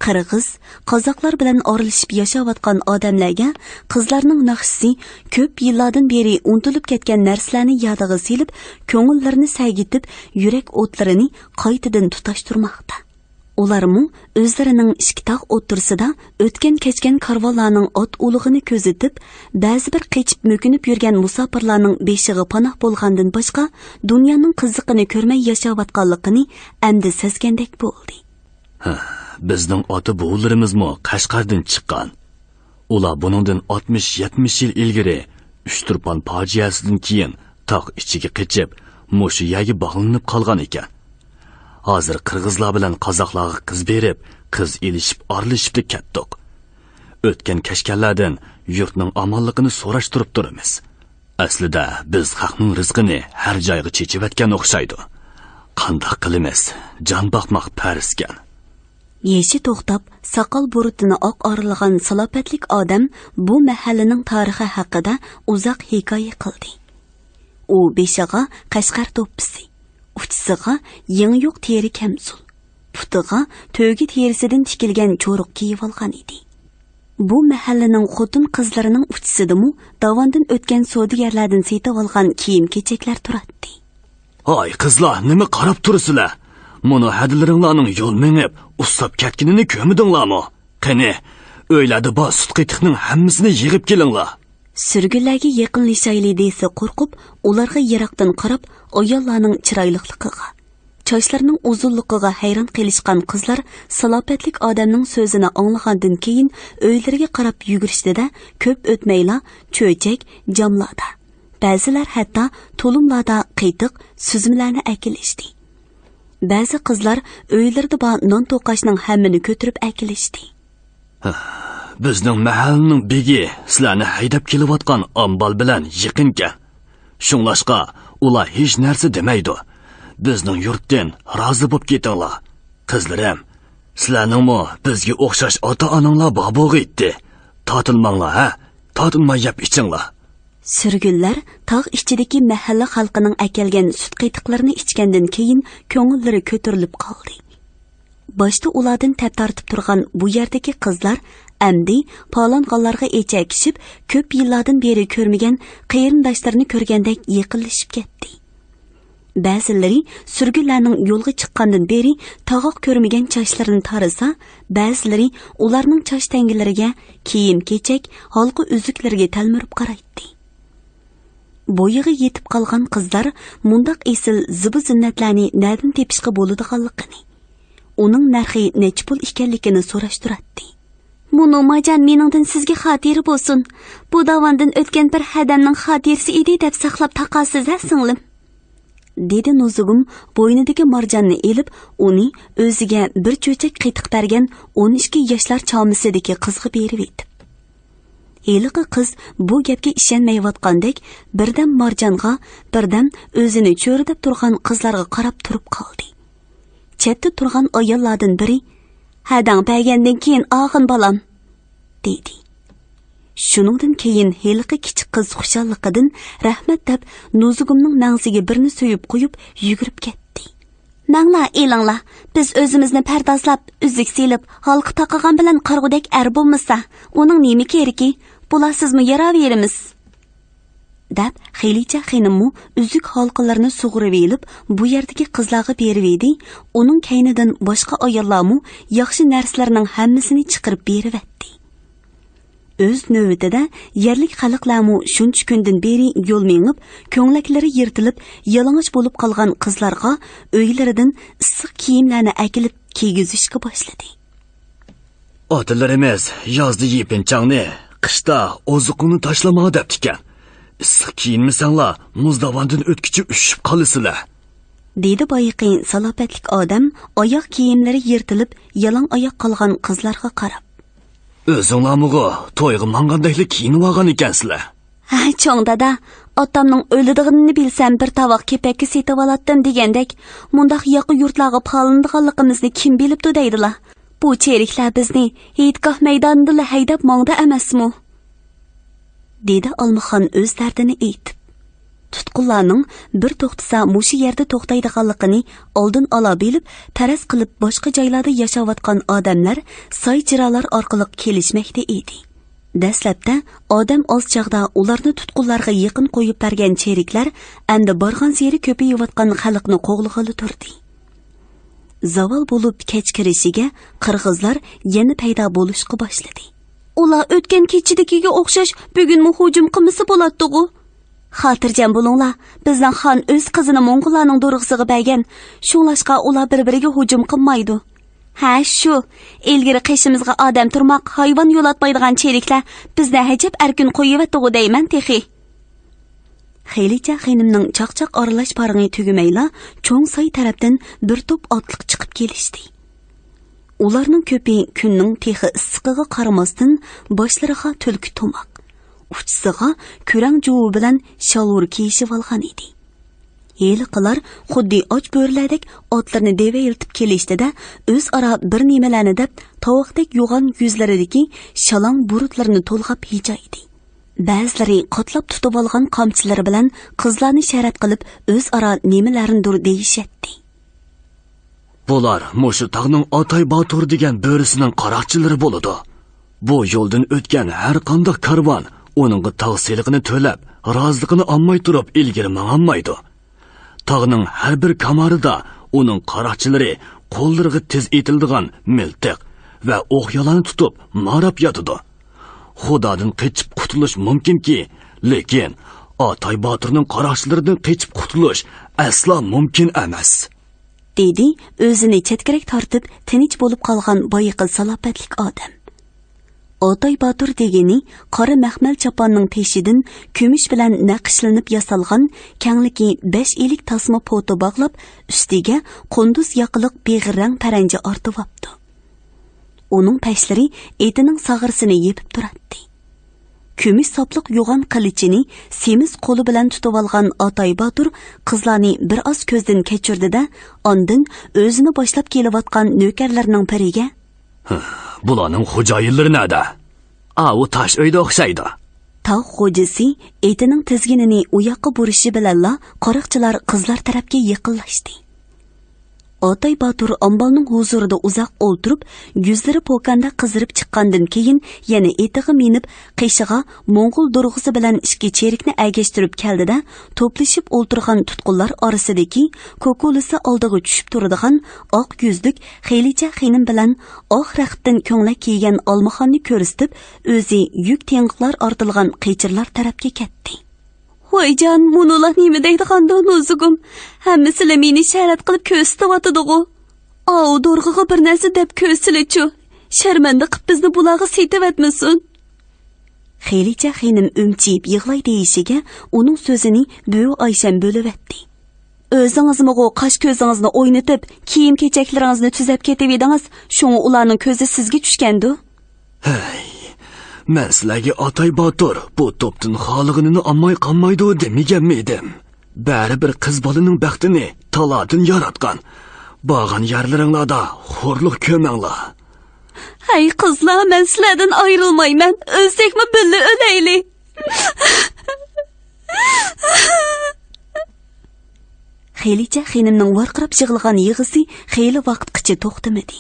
قىرغىز، قازاقلار بىلەن ئارىلىشىپ ياشاۋاتقان ئادەملەرگە قىزلارنىڭ ناخشىسى كۆپ يىللاردىن بېرى ئۇنتۇلۇپ كەتكەن نەرسىلەرنى يادىغا سېلىپ، كۆڭۈللىرىنى سەگىتىپ، يۈرەك ئوتلىرىنى قايتىدىن تۇتاشتۇرماقتا. ئۇلارمۇ ئۆزلىرىنىڭ ئىككى تاغ ئوتتۇرىسىدا ئۆتكەن-كەچكەن كارۋانلارنىڭ ئات ئۇلىغىنى كۆزىتىپ، بەزى بىر قېچىپ مۆكۈنۈپ يۈرگەن مۇساپىرلارنىڭ بېشىغا پاناھ بولغاندىن باشقا، دۇنيانىڭ قىزىقىنى كۆرمەي ياشاۋاتقانلىقىنى ئەمدى سەزگەندەك بولدى. ھە، بىزنىڭ ئاتا-بوۋىلىرىمىزمۇ قەشقەردىن چىققان. ئۇلار بۇنىڭدىن ئاتمىش، يەتمىش يىل ئىلگىرى ئۇچتۇرپان پاجىئەسىدىن كېيىن تاغ ئىچىگە قېچىپ، مۇشۇ يەرگە باغلىنىپ قالغان ئىكەن. ھازىر قىرغىزلار بىلەن قازاقلارغا قىز بېرىپ، قىز ئېلىشىپ، ئارىلىشىپلا كەتتۇق. ئۆتكەن-كەچكەنلەردىن يۇرتنىڭ ئامانلىقىنى سوراشتۇرۇپ تۇرىمىز. ئەسلىدە بىز خەقنىڭ رىزقىنى ھەر جايغا چېچىۋەتكەن ئوخشايدۇ. قانداق قىلىمىز؟ جان باقماق پەرزكەن. يېشى توختاپ، ساقال بۇرۇتىنى ئاق ئارىلىغان سالاپەتلىك ئادەم بۇ مەھەللىنىڭ تارىخى ھەققىدە ئۇزاق ھېكايە قىلدى. ئۇ بېشىغا قەشقەر دوپپىسى، ئۇچىسىغا يېڭى يۇق تېرە كەمزۇل، پۇتىغا تۆگە تېرىسىدىن تىكىلگەن چورۇق كىيىۋالغان ئىدى. بۇ مەھەللىنىڭ خوتۇن-قىزلىرىنىڭ ئۇچىسىدىمۇ داۋاندىن ئۆتكەن سودىگەرلەردىن سېتىۋالغان كىيىم-كېچەكلەر تۇراتتى. ھاي قىزلار، نېمە قاراپ تۇرىسىلەر؟ مۇنۇ ھەدىلىرىڭلارنىڭ يول مېڭىپ، ئۇسساپ كەتكىنىنى كۆرمىدىڭلارمۇ؟ قېنى، ئۆيلەردە بار سۈت قېتىقنىڭ ھەممىسىنى يىغىپ كېلىڭلار. سۈرگۈنلەرگە يېقىنلىشايلى دېسە قورقۇپ، ئۇلارغا يىراقتىن قاراپ، ئاياللارنىڭ چىرايلىقلىقىغا، چاچلىرىنىڭ ئۇزۇنلۇقىغا ھەيران قېلىشقان قىزلار سالاپەتلىك ئادەمنىڭ سۆزىنى ئاڭلىغاندىن كېيىن، ئۆيلىرىگە قاراپ يۈگۈرۈشتى-دە، كۆپ ئۆتمەيلا چۆچەك، جاملادا، بەزىلەر ھەتتا تۇلۇملاردا قېتىق، سۈزمىلەرنى ئەكېلىشتى. بەزى قىزلار ئۆيلىرىدە بار نان توقاچنىڭ ھەممىنى كۆتۈرۈپ ئەكېلىشتى. بىزنىڭ مەھەللىنىڭ بېگى سىلەرنى ھەيدەپ كېلىۋاتقان ئامبال بىلەن يېقىنكەن. شۇڭلاشقا، ئۇلار ھېچ نەرسە دېمەيدۇ. بىزنىڭ يۇرتتىن رازى بوپ كېتىڭلار. قىزلىرىم، سىلەرنىڭمۇ بىزگە ئوخشاش ئاتا-ئاناڭلار بار بولغىيتتى. تارتىنماڭلار، ھە؟ تارتىنماي يەپ ئىچىڭلار. سۈرگۈنلەر تاغ ئىچىدىكى مەھەللە خەلقىنىڭ ئەكەلگەن سۈت قېتىقلىرىنى ئىچكەندىن كېيىن، كۆڭۈللىرى كۆتۈرۈلۈپ قالدى. باشتا ئۇلاردىن تەپ تارتىپ تۇرغان بۇ يەردىكى قىزلار ئەمدى پالانغانلارغا ئېچەكىشىپ، كۆپ يىللاردىن بېرى كۆرمىگەن قېرىنداشلىرىنى كۆرگەندەك يېقىنلىشىپ كەتتى. بەزىلىرى سۈرگۈنلەرنىڭ يولغا چىققاندىن بېرى تاغاق كۆرمىگەن چاچلىرىنى تارىسا، بەزىلىرى ئۇلارنىڭ چاچ تەڭگىلىرىگە، كىيىم-كېچەك، ھالقا-ئۈزۈكلىرىگە تەلمۈرۈپ قارايتتى. بويىغا يېتىپ قالغان قىزلار مۇنداق ئېسىل زىبۇ-زىننەتلەرنى نەدىن تېپىشقا بولىدىغانلىقىنى، ئۇنىڭ نەرخى نەچچە پۇل ئىكەنلىكىنى سوراشتۇراتتى. مۇنۇ مارجان مېنىڭدىن سىزگە خاتىرە بولسۇن. بۇ داۋاندىن ئۆتكەن بىر ھەدەمنىڭ خاتىرىسى ئىدى دەپ ساقلاپ تاقاسىز ھە، سىڭلىم؟ دېدى نۇزۇگۇم بوينىدىكى مارجاننى ئېلىپ، ئۇنى ئۆزىگە بىر چۆچەك قېتىق بەرگەن ئون ئىككى ياشلار چامىسىدىكى قىزغا بېرىۋېتىپ. ھېلىقى قىز بۇ گەپكە ئىشەنمەيۋاتقاندەك، بىردەم مارجانغا، بىردەم ئۆزىنى چۆرىدەپ تۇرغان قىزلارغا قاراپ تۇرۇپ قالدى. چەتتە تۇرغان ئاياللاردىن بىرى، «ھەدەڭ بەرگەندىن كېيىن ئاغىن بالام» دېدى. شۇنىڭدىن كېيىن ھېلىقى كىچىك قىز خۇشاللىقىدىن رەھمەت دەپ نۇزۇگۇمنىڭ مەڭزىگە بىرنى سۆيۈپ قويۇپ يۈگۈرۈپ كەتتى. «ماڭلا ئېلىڭلا، بىز ئۆزىمىزنى پەردازلاپ، ئۈزۈك سېلىپ، ھالقا تاقىغان بىلەن قارىغۇدەك ئەر بولمىسا، ئۇنىڭ نېمە كېرىكى؟ بولار سىزمۇ ياراۋېرىمىز» دەپ، خېلىچە خېنىممۇ ئۈزۈك ھالقىلىرىنى سۇغۇرۇۋېلىپ، بۇ يەردىكى قىزلارغا بېرىۋىدى، ئۇنىڭ كەينىدىن باشقا ئاياللارمۇ ياخشى نەرسىلەرنىڭ ھەممىسىنى چىقىرىپ بېرىۋەتتى. ئۆز نۆۋىتىدە، يەرلىك خەلقلەرمۇ شۇنچە كۈندىن بېرى يول مېڭىپ، كۆڭلەكلىرى يىرتىلىپ، يالىڭاچ بولۇپ قالغان قىزلارغا ئۆيلىرىدىن ئىسسىق كىيىملەرنى ئەكېلىپ كىيگۈزۈشكە باشلىدى. ئاتىلىرىمىز يازدا يېپىنچاڭنى، قىشتا ئوزۇقۇڭنى تاشلىما دەپتىكەن. ئىسسىق كىيىنمىسەڭلار، مۇز داۋاندىن ئۆتكۈچە ئۈششۈپ قالىسىلەر، دېدى بايىقى سالاپەتلىك ئادەم ئاياغ كىيىملىرى يىرتىلىپ، يالاڭ ئاياق قالغان قىزلارغا قاراپ. ئۆزۈڭلارمۇغۇ تويغا ماڭغاندەكلا كىيىنىۋالغان ئىكەنسىلەر. ھە، چوڭ دادا، ئاتامنىڭ ئۆلىدىغىنىنى بىلسەم، بىر تاۋاق كېپەككە سېتىۋالاتتىم دېگەندەك، مۇنداق ياقا يۇرتلارغا پالىنىدىغانلىقىمىزنى كىم بىلىپتۇ دەيدىلا؟ بۇ چېرىكلەر بىزنى ھېيتگاھ مەيدانىدىلا ھەيدەپ ماڭدى ئەمەسمۇ؟ دېدى ئالمىخان ئۆز دەردىنى ئېيتىپ. تۇتقۇنلارنىڭ بىر توختىسا مۇشۇ يەردە توختايدىغانلىقىنى ئالدىن ئالا بىلىپ، پەرەز قىلىپ باشقا جايلاردا ياشاۋاتقان ئادەملەر ساي چىرالار ئارقىلىق كېلىشمەكتە ئىدى. دەسلەپتە ئادەم ئاز چاغدا ئۇلارنى تۇتقۇنلارغا يېقىن قويۇپ بەرگەن چېرىكلەر ئەمدى بارغانسېرى كۆپىيىۋاتقان خەلقنى قوغلىغىلى تۇردى. زاۋال بولۇپ كەچ كىرىشىگە قىرغىزلار يەنە پەيدا بولۇشقا باشلىدى. ئۇلار ئۆتكەن كېچىدىكىگە ئوخشاش بۈگۈنمۇ ھۇجۇم قىلمىسا بولاتتىغۇ؟ خاتىرجەم بولۇڭلار، بىزنىڭ خان ئۆز قىزىنى موڭغۇللارنىڭ دورىغىسىغا بەرگەن، شۇڭلاشقا ئۇلار بىر-بىرىگە ھۇجۇم قىلمايدۇ. ھە، شۇ، ئىلگىرى قېشىمىزغا ئادەم تۇرماق، ھايۋان يولاتمايدىغان چېرىكلەر بىزنى ھەجەپ ئەركىن قويۇۋەتتىغۇ دەيمەن تېخى. خېلىچە خېنىمنىڭ چاقچاق ئارىلاش پارىڭى تۈگىمەيلا، چوڭ ساي تەرەپتىن بىر توپ ئاتلىق چىقىپ كېلىشتى. ئۇلارنىڭ كۆپى كۈننىڭ تېخى ئىسسىقىغا قارىماستىن، باشلىرىغا تۈلكە تۇماق، ئۇچىسىغا كۈرەڭ جۇۋى بىلەن شالۋۇر كىيىشىۋالغان ئىدى. ھېلىقىلار خۇددى ئاچ بۆرىلەردەك ئاتلىرىنى دېۋەيلىتىپ كېلىشتى-دە، ئۆزئارا بىر نېمىلەرنى دەپ، تاۋاقتەك يوغان يۈزلىرىدىكى شالاڭ بۇرۇتلىرىنى تولغاپ ھىجايدى. بەزىلىرى قاتلاپ تۇتۇۋالغان قامچىلىرى بىلەن قىزلارنى شەرەت قىلىپ، ئۆزئارا نېمىلەرنىدۇر دېيىشەتتى. بۇلار مۇشۇ تاغنىڭ ئاتاي باتۇر دېگەن بۆرىسىنىڭ قاراقچىلىرى بولىدۇ. بۇ يولدىن ئۆتكەن ھەر قانداق كارۋان ئۇنىڭغا تاغ سېلىقىنى تۆلەپ، رازىلىقىنى ئالماي تۇرۇپ ئىلگىرى ماڭالمايدۇ. تاغنىڭ ھەر بىر كامارىدا ئۇنىڭ قاراقچىلىرى قوللىرىغا تېز ئېتىلىدىغان مىلتىق ۋە ئوق-يالانى تۇتۇپ ماراپ ياتىدۇ. خۇدادىن قېچىپ قۇتۇلۇش مۇمكىنكى، لېكىن ئاتاي باتۇرنىڭ قاراقچىلىرىدىن قېچىپ قۇتۇلۇش ئەسلا مۇمكىن ئەمەس. دېدى ئۆزىنى چەتكىرەك تارتىپ تىنچ بولۇپ قالغان بايىقى سالاپەتلىك ئادەم. ئاتاي باتۇر دېگىنى قارا مەخمەل چاپاننىڭ تېشىدىن كۈمۈش بىلەن نەقىشلىنىپ ياسالغان كەڭلىكى بەش ئىلىك تاسما پوتا باغلاپ، ئۈستىگە قۇندۇز ياقىلىق بېغىر رەڭ پەرەنجە ئارتىۋاپتۇ. ئۇنىڭ پەشلىرى ئېتىنىڭ ساغرىسىنى يېپىپ تۇراتتى. كۈمۈش ساپلىق يوغان قىلىچىنى سېمىز قولى بىلەن تۇتۇۋالغان ئاتاي باتۇر قىزلارنى بىر ئاز كۆزدىن كەچۈردى-دە، ئاندىن ئۆزىنى باشلاپ كېلىۋاتقان نۆكەرلەرنىڭ بىرىگە، بۇلارنىڭ خوجايىنلىرى نەدە؟ ئاۋۇ تاش ئۆيدە ئوخشايدۇ. تاغ خوجىسى ئېتىنىڭ تىزگىنىنى ئۇ ياققا بۇرۇشى بىلەنلا، قاراقچىلار قىزلار تەرەپكە يېقىنلاشتى. ئاتاي باتۇر ئامبالنىڭ ھۇزۇرىدا ئۇزاق ئولتۇرۇپ، يۈزلىرى پوكاندا قىزىرىپ چىققاندىن كېيىن، يەنە ئېتىغا مىنىپ، قېشىغا موڭغۇل دورغىسى بىلەن ئىككى چېرىكنى ئەگەشتۈرۈپ كەلدى-دە، توپلىشىپ ئولتۇرغان تۇتقۇنلار ئارىسىدىكى كوكۇلىسى ئالدىغا چۈشۈپ تۇرىدىغان ئاق يۈزلۈك خېلىچە خېنىم بىلەن ئاق رەختتىن كۆڭلەك كىيگەن ئالمىخاننى كۆرسىتىپ، ئۆزى يۈك تېڭىقلار ئارتىلغان قېچىرلار تەرەپكە كەتتى. ۋايجان، مۇنۇلار نېمە دەيدىغاندۇ، نۇزۇگۇم؟ ھەممىسىلا مېنى شەرەت قىلىپ كۆرسىتىۋاتىدىغۇ. ئاۋۇ دورغىغا بىر نەرسە دەپ كۆرسىلىچۇ. شەرمەندە قىپ بىزنى بۇلارغا سېتىۋەتمىسۇن. خېلىچە خېنىم ئۈمچىيىپ يىغلاي دېيىشىگە، ئۇنىڭ سۆزىنى بۈۋى ئايشەم بۆلۈۋەتتى. ئۆزىڭىزمۇغۇ قاش كۆزىڭىزنى ئوينىتىپ، كىيىم-كېچەكلىرىڭىزنى تۈزەپ كېتىۋىدىڭىز، شۇڭا ئۇلارنىڭ كۆزى سىزگە چۈشكەندۇ. ھەي، مەن سىلەرگە ئاتاي باتۇر بۇ توپتىن خالىغىنىنى ئالماي قالمايدۇ دېمىگەنمىدىم؟ بەرىبىر قىز بالىنىڭ بەختىنى تالادىن ياراتقان. بارغان يەرلىرىڭلاردا خورلۇق كۆمەڭلار. ھەي قىزلار، مەن سىلەردىن ئايرىلمايمەن، ئۆلسەكمۇ بىللە ئۆلەيلى. خېلىچە خېنىمنىڭ ۋارقىراپ يىغلىغان يىغىسى خېلى ۋاقىتقىچە توختىمىدى.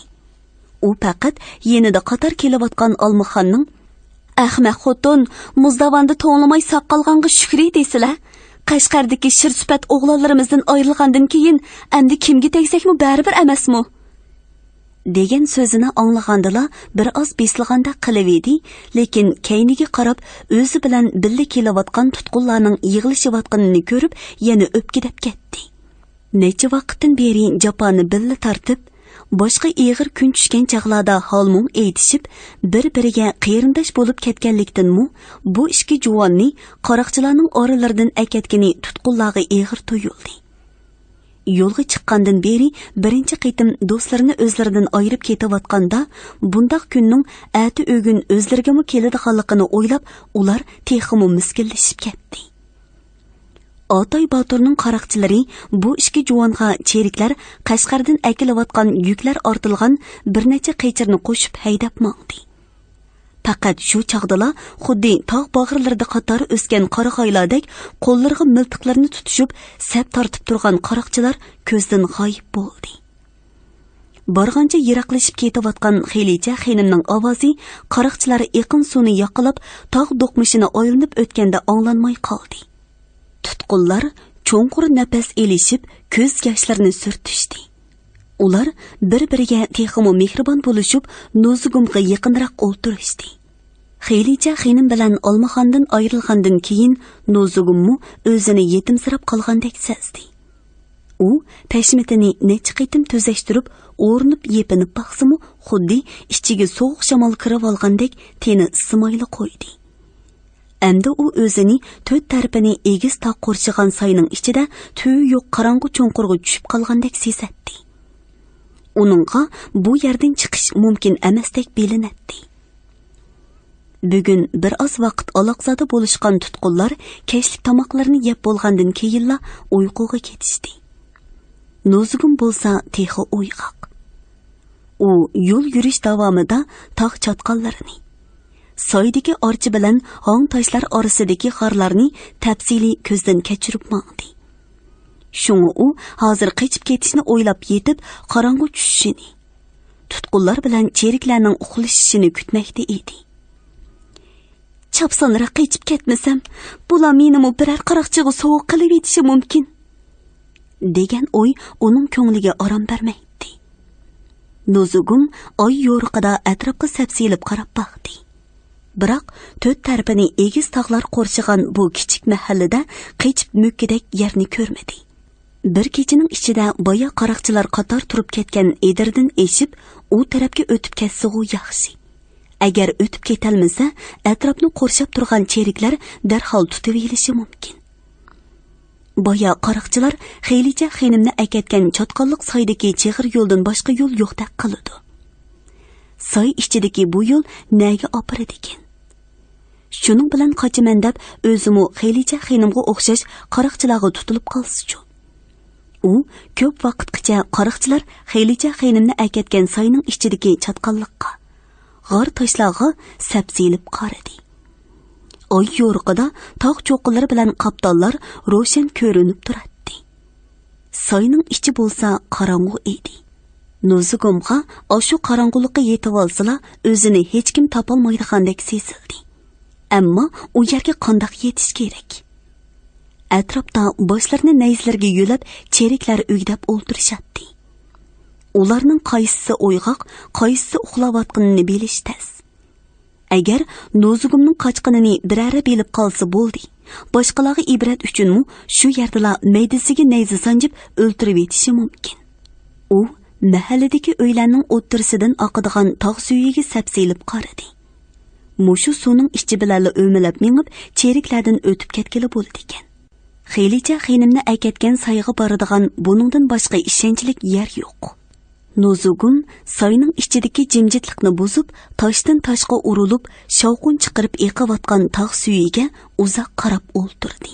ئۇ پەقەت يېنىدا قاتار كېلىۋاتقان ئالمىخاننىڭ، «ئەخمەق خوتۇن، مۇزداۋاندا توڭلىماي ساق قالغانغا شۈكرى دېسىلە. قەشقەردىكى شىر سۈپەت ئوغلانلىرىمىزدىن ئايرىلغاندىن كېيىن، ئەمدى كىمگە تەگسەكمۇ بەرىبىر ئەمەسمۇ؟» دېگەن سۆزىنى ئاڭلىغاندىلا بىر ئاز بېسىلغاندەك قىلىۋىدى، لېكىن كەينىگە قاراپ ئۆزى بىلەن بىللە كېلىۋاتقان تۇتقۇنلارنىڭ يىغلىشىۋاتقىنىنى كۆرۈپ يەنە ئۆپكىدەپ كەتتى. نەچچە ۋاقىتتىن بېرى جاپانى بىللە تارتىپ، باشقا ئېغىر كۈن چۈشكەن چاغلاردا ھال-مۇڭ ئېيتىشىپ، بىر-بىرىگە قېرىنداش بولۇپ كەتكەنلىكتىنمۇ بۇ ئىككى جۇۋاننى قاراقچىلارنىڭ ئارىلىرىدىن ئەكەتكىنى تۇتقۇنلارغا ئېغىر تۇيۇلدى. يولغا چىققاندىن بېرى بىرىنچى قېتىم دوستلىرىنى ئۆزلىرىدىن ئايرىپ كېتىۋاتقاندا، بۇنداق كۈننىڭ ئەتە-ئۆگۈن ئۆزلىرىگىمۇ كېلىدىغانلىقىنى ئويلاپ، ئۇلار تېخىمۇ مىسكىنلىشىپ كەتتى. ئاتاي باتۇرنىڭ قاراقچىلىرى بۇ ئىككى جۇۋانغا چېرىكلەر قەشقەردىن ئەكېلىۋاتقان يۈكلەر ئارتىلغان بىر نەچچە قېچىرنى قوشۇپ ھەيدەپ ماڭدى. پەقەت شۇ چاغدىلا خۇددى تاغ باغرىلىرىدا قاتار ئۆسكەن قارىغايلاردەك قوللىرىغا مىلتىقلىرىنى تۇتۇشۇپ سەپ تارتىپ تۇرغان قاراقچىلار كۆزدىن غايىب بولدى. بارغانچە يىراقلىشىپ كېتىۋاتقان خېلىچە خېنىمنىڭ ئاۋازى قاراقچىلار ئېقىن سۇنى ياقىلاپ تاغ دوقمۇشىنى ئايلىنىپ ئۆتكەندە ئاڭلانماي قالدى. تۇتقۇنلار چوڭقۇر نەپەس ئېلىشىپ، كۆز ياشلىرىنى سۈرتۈشتى. ئۇلار بىر-بىرىگە تېخىمۇ مېھرىبان بولۇشۇپ، نوزۇگۇمغا يېقىنراق ئولتۇرۇشتى. خېلىچە خېنىم بىلەن ئالمىخاندىن ئايرىلغاندىن كېيىن، نوزۇگۇممۇ ئۆزىنى يېتىمسىراپ قالغاندەك سەزدى. ئۇ پەشمىتىنى نەچچە قېتىم تۈزەشتۈرۈپ، ئورىنىپ-يېپىنىپ باقسىمۇ، خۇددى ئىچىگە سوغۇق شامال كىرىۋالغاندەك تېنى ئىسسىمايلا قويدى. ئەمدى ئۇ ئۆزىنى تۆت تەرىپىنى ئېگىز تاغ قورشىغان ساينىڭ ئىچىدە تۈۋى يوق قاراڭغۇ چوڭقۇرغا چۈشۈپ قالغاندەك سېزەتتى. ئۇنىڭغا بۇ يەردىن چىقىش مۇمكىن ئەمەستەك بىلىنەتتى. بۈگۈن بىر ئاز ۋاقىت ئالاقزادە بولۇشقان تۇتقۇنلار كەچلىك تاماقلىرىنى يەپ بولغاندىن كېيىنلا ئۇيقۇغا كېتىشتى. نوزۇگۇم بولسا تېخى ئويغاق. ئۇ يول يۈرۈش داۋامىدا تاغ چاتقاللىرىنى، سايدىكى ئارچا بىلەن ھاڭ تاشلار ئارىسىدىكى غارلارنى تەپسىلىي كۆزدىن كەچۈرۈپ ماڭدى. شۇڭا ئۇ ھازىر قېچىپ كېتىشنى ئويلاپ يېتىپ، قاراڭغۇ چۈشۈشىنى، تۇتقۇنلار بىلەن چېرىكلەرنىڭ ئۇخلىشىشىنى كۈتمەكتە ئىدى. «چاپسانراق قېچىپ كەتمىسەم، بۇلار مېنىمۇ بىرەر قاراقچىغا سوۋغا قىلىۋېتىشى مۇمكىن» دېگەن ئوي ئۇنىڭ كۆڭلىگە ئارام بەرمەيتتى. نوزۇگۇم ئاي يورۇقىدا ئەتراپقا سەپسېلىپ قاراپ باقتى. بىراق تۆت تەرىپىنى ئېگىز تاغلار قورشىغان بۇ كىچىك مەھەللىدە قېچىپ مۆككىدەك يەرنى كۆرمىدى. بىر كېچىنىڭ ئىچىدە بايا قاراقچىلار قاتار تۇرۇپ كەتكەن ئېدىردىن ئېشىپ، ئۇ تەرەپكە ئۆتۈپ كەتسىغۇ ياخشى. ئەگەر ئۆتۈپ كېتەلمىسە، ئەتراپنى قورشاپ تۇرغان چېرىكلەر دەرھال تۇتۇۋېلىشى مۇمكىن. بايا قاراقچىلار خېلىچە خېنىمنى ئەكەتكەن چاتقاللىق سايدىكى چىغىر يولدىن باشقا يول يوقتەك قىلىدۇ. ساي ئىچىدىكى بۇ يول نەگە ئاپىرىدىكىن؟ شۇنىڭ بىلەن قاچىمەن دەپ، ئۆزىمۇ خېلىچە خېنىمغا ئوخشاش قاراقچىلارغا تۇتۇلۇپ قالسىچۇ؟ ئۇ كۆپ ۋاقىتقىچە قاراقچىلار خېلىچە خېنىمنى ئەكەتكەن ساينىڭ ئىچىدىكى چاتقاللىققا، غار تاشلارغا سەپسېلىپ قارىدى. ئاي يورۇقىدا تاغ چوققىلىرى بىلەن قاپتاللار روشەن كۆرۈنۈپ تۇراتتى. ساينىڭ ئىچى بولسا قاراڭغۇ ئىدى. نوزۇگۇمغا ئاشۇ قاراڭغۇلۇققا يېتىۋالسىلا، ئۆزىنى ھېچكىم تاپالمايدىغاندەك سېزىلدى. ئەمما ئۇ يەرگە قانداق يېتىش كېرەك؟ ئەتراپتا باشلىرىنى نەيزىلىرىگە يۆلەپ، چېرىكلەر ئۆگدەپ ئولتۇرۇشاتتى. ئۇلارنىڭ قايسىسى ئويغاق، قايسىسى ئۇخلاۋاتقىنىنى بىلىش تەس. ئەگەر نوزۇگۇمنىڭ قاچقىنىنى بىرەرى بىلىپ قالسا بولدى. باشقىلارغا ئىبرەت ئۈچۈنمۇ شۇ يەردىلا مەيدىسىگە نەيزە سانجىپ ئۆلتۈرۈۋېتىشى مۇمكىن. ئۇ مەھەللىدىكى ئۆيلەرنىڭ ئوتتۇرىسىدىن ئاقىدىغان تاغ سۈيىگە سەپسېلىپ قارىدى. مۇشۇ سۇنىڭ ئىچى بىلەنلا ئۆمىلەپ مېڭىپ، چېرىكلەردىن ئۆتۈپ كەتكىلى بولىدىكەن. خېلىچە خېنىمنى ئەكەتكەن سايغا بارىدىغان بۇنىڭدىن باشقا ئىشەنچلىك يەر يوق. نوزۇگۇم ساينىڭ ئىچىدىكى جىمجىتلىقنى بۇزۇپ، تاشتىن تاشقا ئۇرۇلۇپ، شاۋقۇن چىقىرىپ ئېقىۋاتقان تاغ سۈيىگە ئۇزاق قاراپ ئولتۇردى.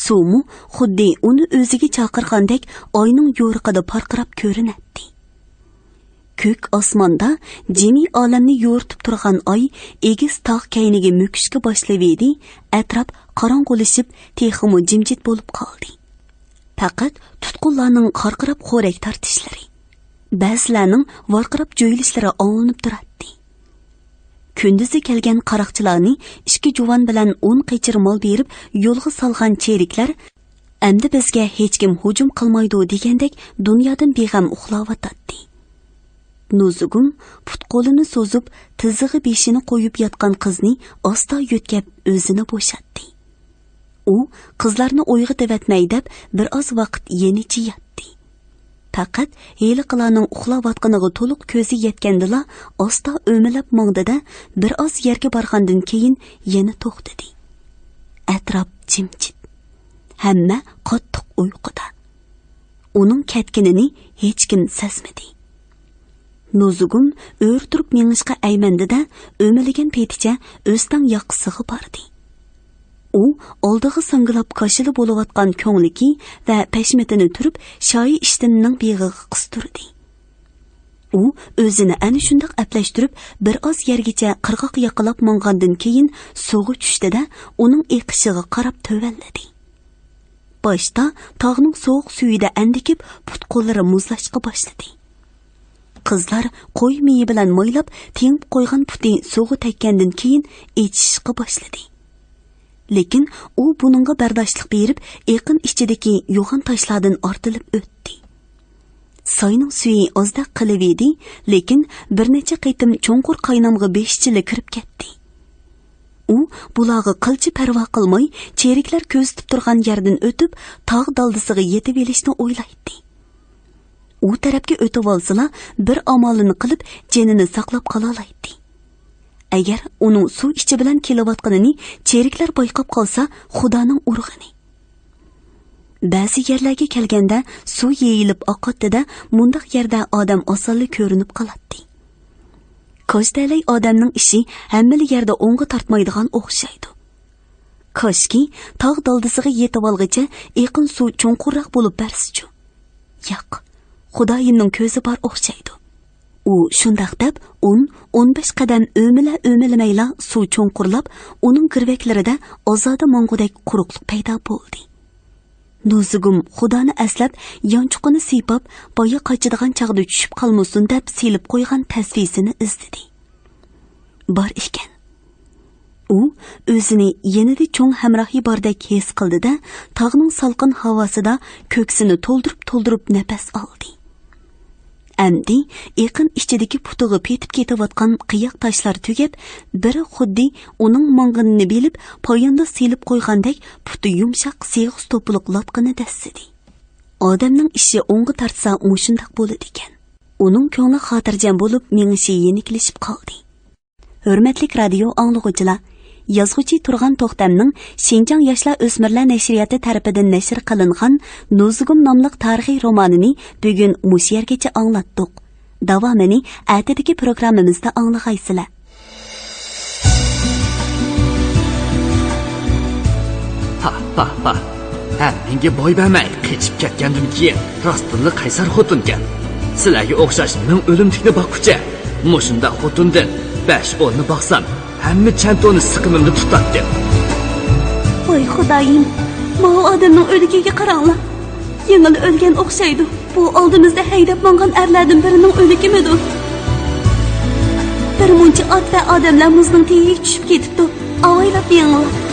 سۇمۇ خۇددى ئۇنى ئۆزىگە چاقىرغاندەك ئاينىڭ يورۇقىدا پارقىراپ كۆرۈنەتتى. كۆك ئاسماندا جىمى ئالەمنى يورۇتۇپ تۇرغان ئاي ئېگىز تاغ كەينىگە مۆكۈشكە باشلىۋىدى، ئەتراپ قاراڭغۇلىشىپ، تېخىمۇ جىمجىت بولۇپ قالدى. پەقەت تۇتقۇنلارنىڭ خارقىراپ خورەك تارتىشلىرى، بەزىلەرنىڭ ۋارقىراپ جۆيلۈشلىرى ئاڭلىنىپ تۇراتتى. كۈندۈزى كەلگەن قاراقچىلارنى ئىككى جۇۋان بىلەن ئون قېچىر مال بېرىپ يولغا سالغان چېرىكلەر، ئەمدى بىزگە ھېچكىم ھۇجۇم قىلمايدۇ دېگەندەك دۇنيادىن بىغەم ئۇخلاۋاتاتتى. نۇزۇگۇم پۇت-قولىنى سوزۇپ، تىزىغا بېشىنى قويۇپ ياتقان قىزنى ئاستا يۆتكەپ ئۆزىنى بوشاتتى. ئۇ قىزلارنى ئويغىتىۋەتمەي دەپ بىر ئاز ۋاقىت يېنىچە ياتتى. پەقەت ھېلىقىلارنىڭ ئۇخلاۋاتقىنىغا تولۇق كۆزى يەتكەندىلا ئاستا ئۆمىلەپ ماڭدى-دە، بىر ئاز يەرگە بارغاندىن كېيىن يەنە توختىدى. ئەتراپ جىمجىت. ھەممە قاتتىق ئۇيقۇدا. ئۇنىڭ كەتكىنىنى ھېچكىم سەزمىدى. نۇزۇگۇم ئۆرە تۇرۇپ مېڭىشقا ئەيمەندى-دە، ئۆمىلىگەن پېتىچە ئۆستەڭ ياقىسىغا باردى. ئۇ ئالدىغا ساڭگىلاپ كاشىلا بولۇۋاتقان كۆڭلىكى ۋە پەشمىتىنى تۈرۈپ، شايى ئىشتىنىنىڭ بېغىغا قىستۇردى. ئۇ ئۆزىنى ئەنە شۇنداق ئەپلەشتۈرۈپ، بىر ئاز يەرگىچە قىرغاق ياقىلاپ ماڭغاندىن كېيىن سۇغا چۈشتى-دە، ئۇنىڭ ئېقىشىغا قاراپ تۆۋەنلىدى. باشتا تاغنىڭ سوغۇق سۈيىدە ئەندىكىپ، پۇت-قوللىرى مۇزلاشقا باشلىدى. قىزلار قوي مېيى بىلەن مايلاپ تېڭىپ قويغان پۇتى سۇغا تەگكەندىن كېيىن ئېچىشىشقا باشلىدى. لېكىن ئۇ بۇنىڭغا بەرداشلىق بېرىپ، ئېقىن ئىچىدىكى يوغان تاشلاردىن ئارتىلىپ ئۆتتى. ساينىڭ سۈيى ئازدەك قىلىۋىدى، لېكىن بىر نەچچە قېتىم چوڭقۇر قاينامغا بېشىچىلا كىرىپ كەتتى. ئۇ بۇلارغا قىلچە پەرۋا قىلماي، چېرىكلەر كۆزىتىپ تۇرغان يەردىن ئۆتۈپ، تاغ دالدىسىغا يېتىۋېلىشنى ئويلايتتى. ئۇ تەرەپكە ئۆتۈۋالسىلا، بىر ئامالىنى قىلىپ، جېنىنى ساقلاپ قالالايتتى. ئەگەر ئۇنىڭ سۇ ئىچى بىلەن كېلىۋاتقىنىنى چېرىكلەر بايقاپ قالسا، خۇدانىڭ ئۇرغىنى. بەزى يەرلەرگە كەلگەندە سۇ يېيىلىپ ئاقاتتى-دە، مۇنداق يەردە ئادەم ئاسانلا كۆرۈنۈپ قالاتتى. كاج تەلەي ئادەمنىڭ ئىشى ھەممىلا يەردە ئوڭغا تارتمايدىغان ئوخشايدۇ. كاشكى، تاغ دالدىسىغا يېتىۋالغىچە ئېقىن سۇ چوڭقۇرراق بولۇپ بەرسىچۇ؟ ياق، خۇدايىمنىڭ كۆزى بار ئوخشايدۇ. ئۇ شۇنداق دەپ، ئون، ئون بەش قەدەم ئۆمىلە-ئۆمىلىمەيلا سۇ چوڭقۇرلاپ، ئۇنىڭ گىرۋەكلىرىدە ئازادە ماڭغۇدەك قۇرۇقلۇق پەيدا بولدى. نۇزۇگۇم خۇدانى ئەسلەپ، يانچۇقىنى سىيپاپ، بايا قاچىدىغان چاغدا چۈشۈپ قالمىسۇن دەپ سېلىپ قويغان تەسۋىسىنى ئىزدىدى. بار ئىكەن. ئۇ ئۆزىنى يېنىدا چوڭ ھەمراھى باردەك ھېس قىلدى-دە، تاغنىڭ سالقىن ھاۋاسىدا كۆكسىنى تولدۇرۇپ-تولدۇرۇپ نەپەس ئالدى. ئەمدى ئېقىن ئىچىدىكى پۇتىغا پېتىپ كېتىۋاتقان قىياق تاشلار تۈگەپ، بىرى خۇددى ئۇنىڭ ماڭغىنىنى بىلىپ، پاياندا سېلىپ قويغاندەك پۇتى يۇمشاق سېغىز توپىلىق لاتقىنى دەسسىدى. ئادەمنىڭ ئىشى ئوڭغا تارتسا مۇشۇنداق بولىدىكەن. ئۇنىڭ كۆڭلى خاتىرجەم بولۇپ، مېڭىشى يېنىكلىشىپ قالدى. ھۆرمەتلىك رادىيو ئاڭلىغۇچىلار، يازغۇچى تۇرغان توختەمنىڭ شىنجاڭ ياشلار ئۆسمۈرلەر نەشرىياتى تەرىپىدىن نەشر قىلىنغان نۇزۇگۇم ناملىق تارىخىي رومانىنى بۈگۈن مۇشۇ يەرگىچە ئاڭلاتتۇق. داۋامىنى ئەتىدىكى پروگراممىمىزدا ئاڭلىغايسىلەر. ھا، ھا، ھا. ھەممىڭگە بوي بەرمەي قېچىپ كەتكەندىن كېيىن، راستتىنلا قەيسەر خوتۇنكەن. سىلەرگە ئوخشاش مىڭ ئۆلۈمتۈكنى باققۇچە، مۇشۇنداق خوتۇندىن بەش ئوننى باقسام، ھەممە چەنتونى سىقىمىمدا تۇتاتتىم. ۋاي خۇدايىم، ماۋۇ ئادەمنىڭ ئۆلۈكىگە قاراڭلار. يېڭىلا ئۆلگەن ئوخشايدۇ. بۇ ئالدىمىزدا ھەيدەپ ماڭغان ئەرلەردىن بىرىنىڭ ئۆلۈكىمىدۇ؟ بىر مۇنچە ئات ۋە ئادەملەر مۇزنىڭ تېگىگە چۈشۈپ كېتىپتۇ. ئاۋايلاپ يېڭىڭلار.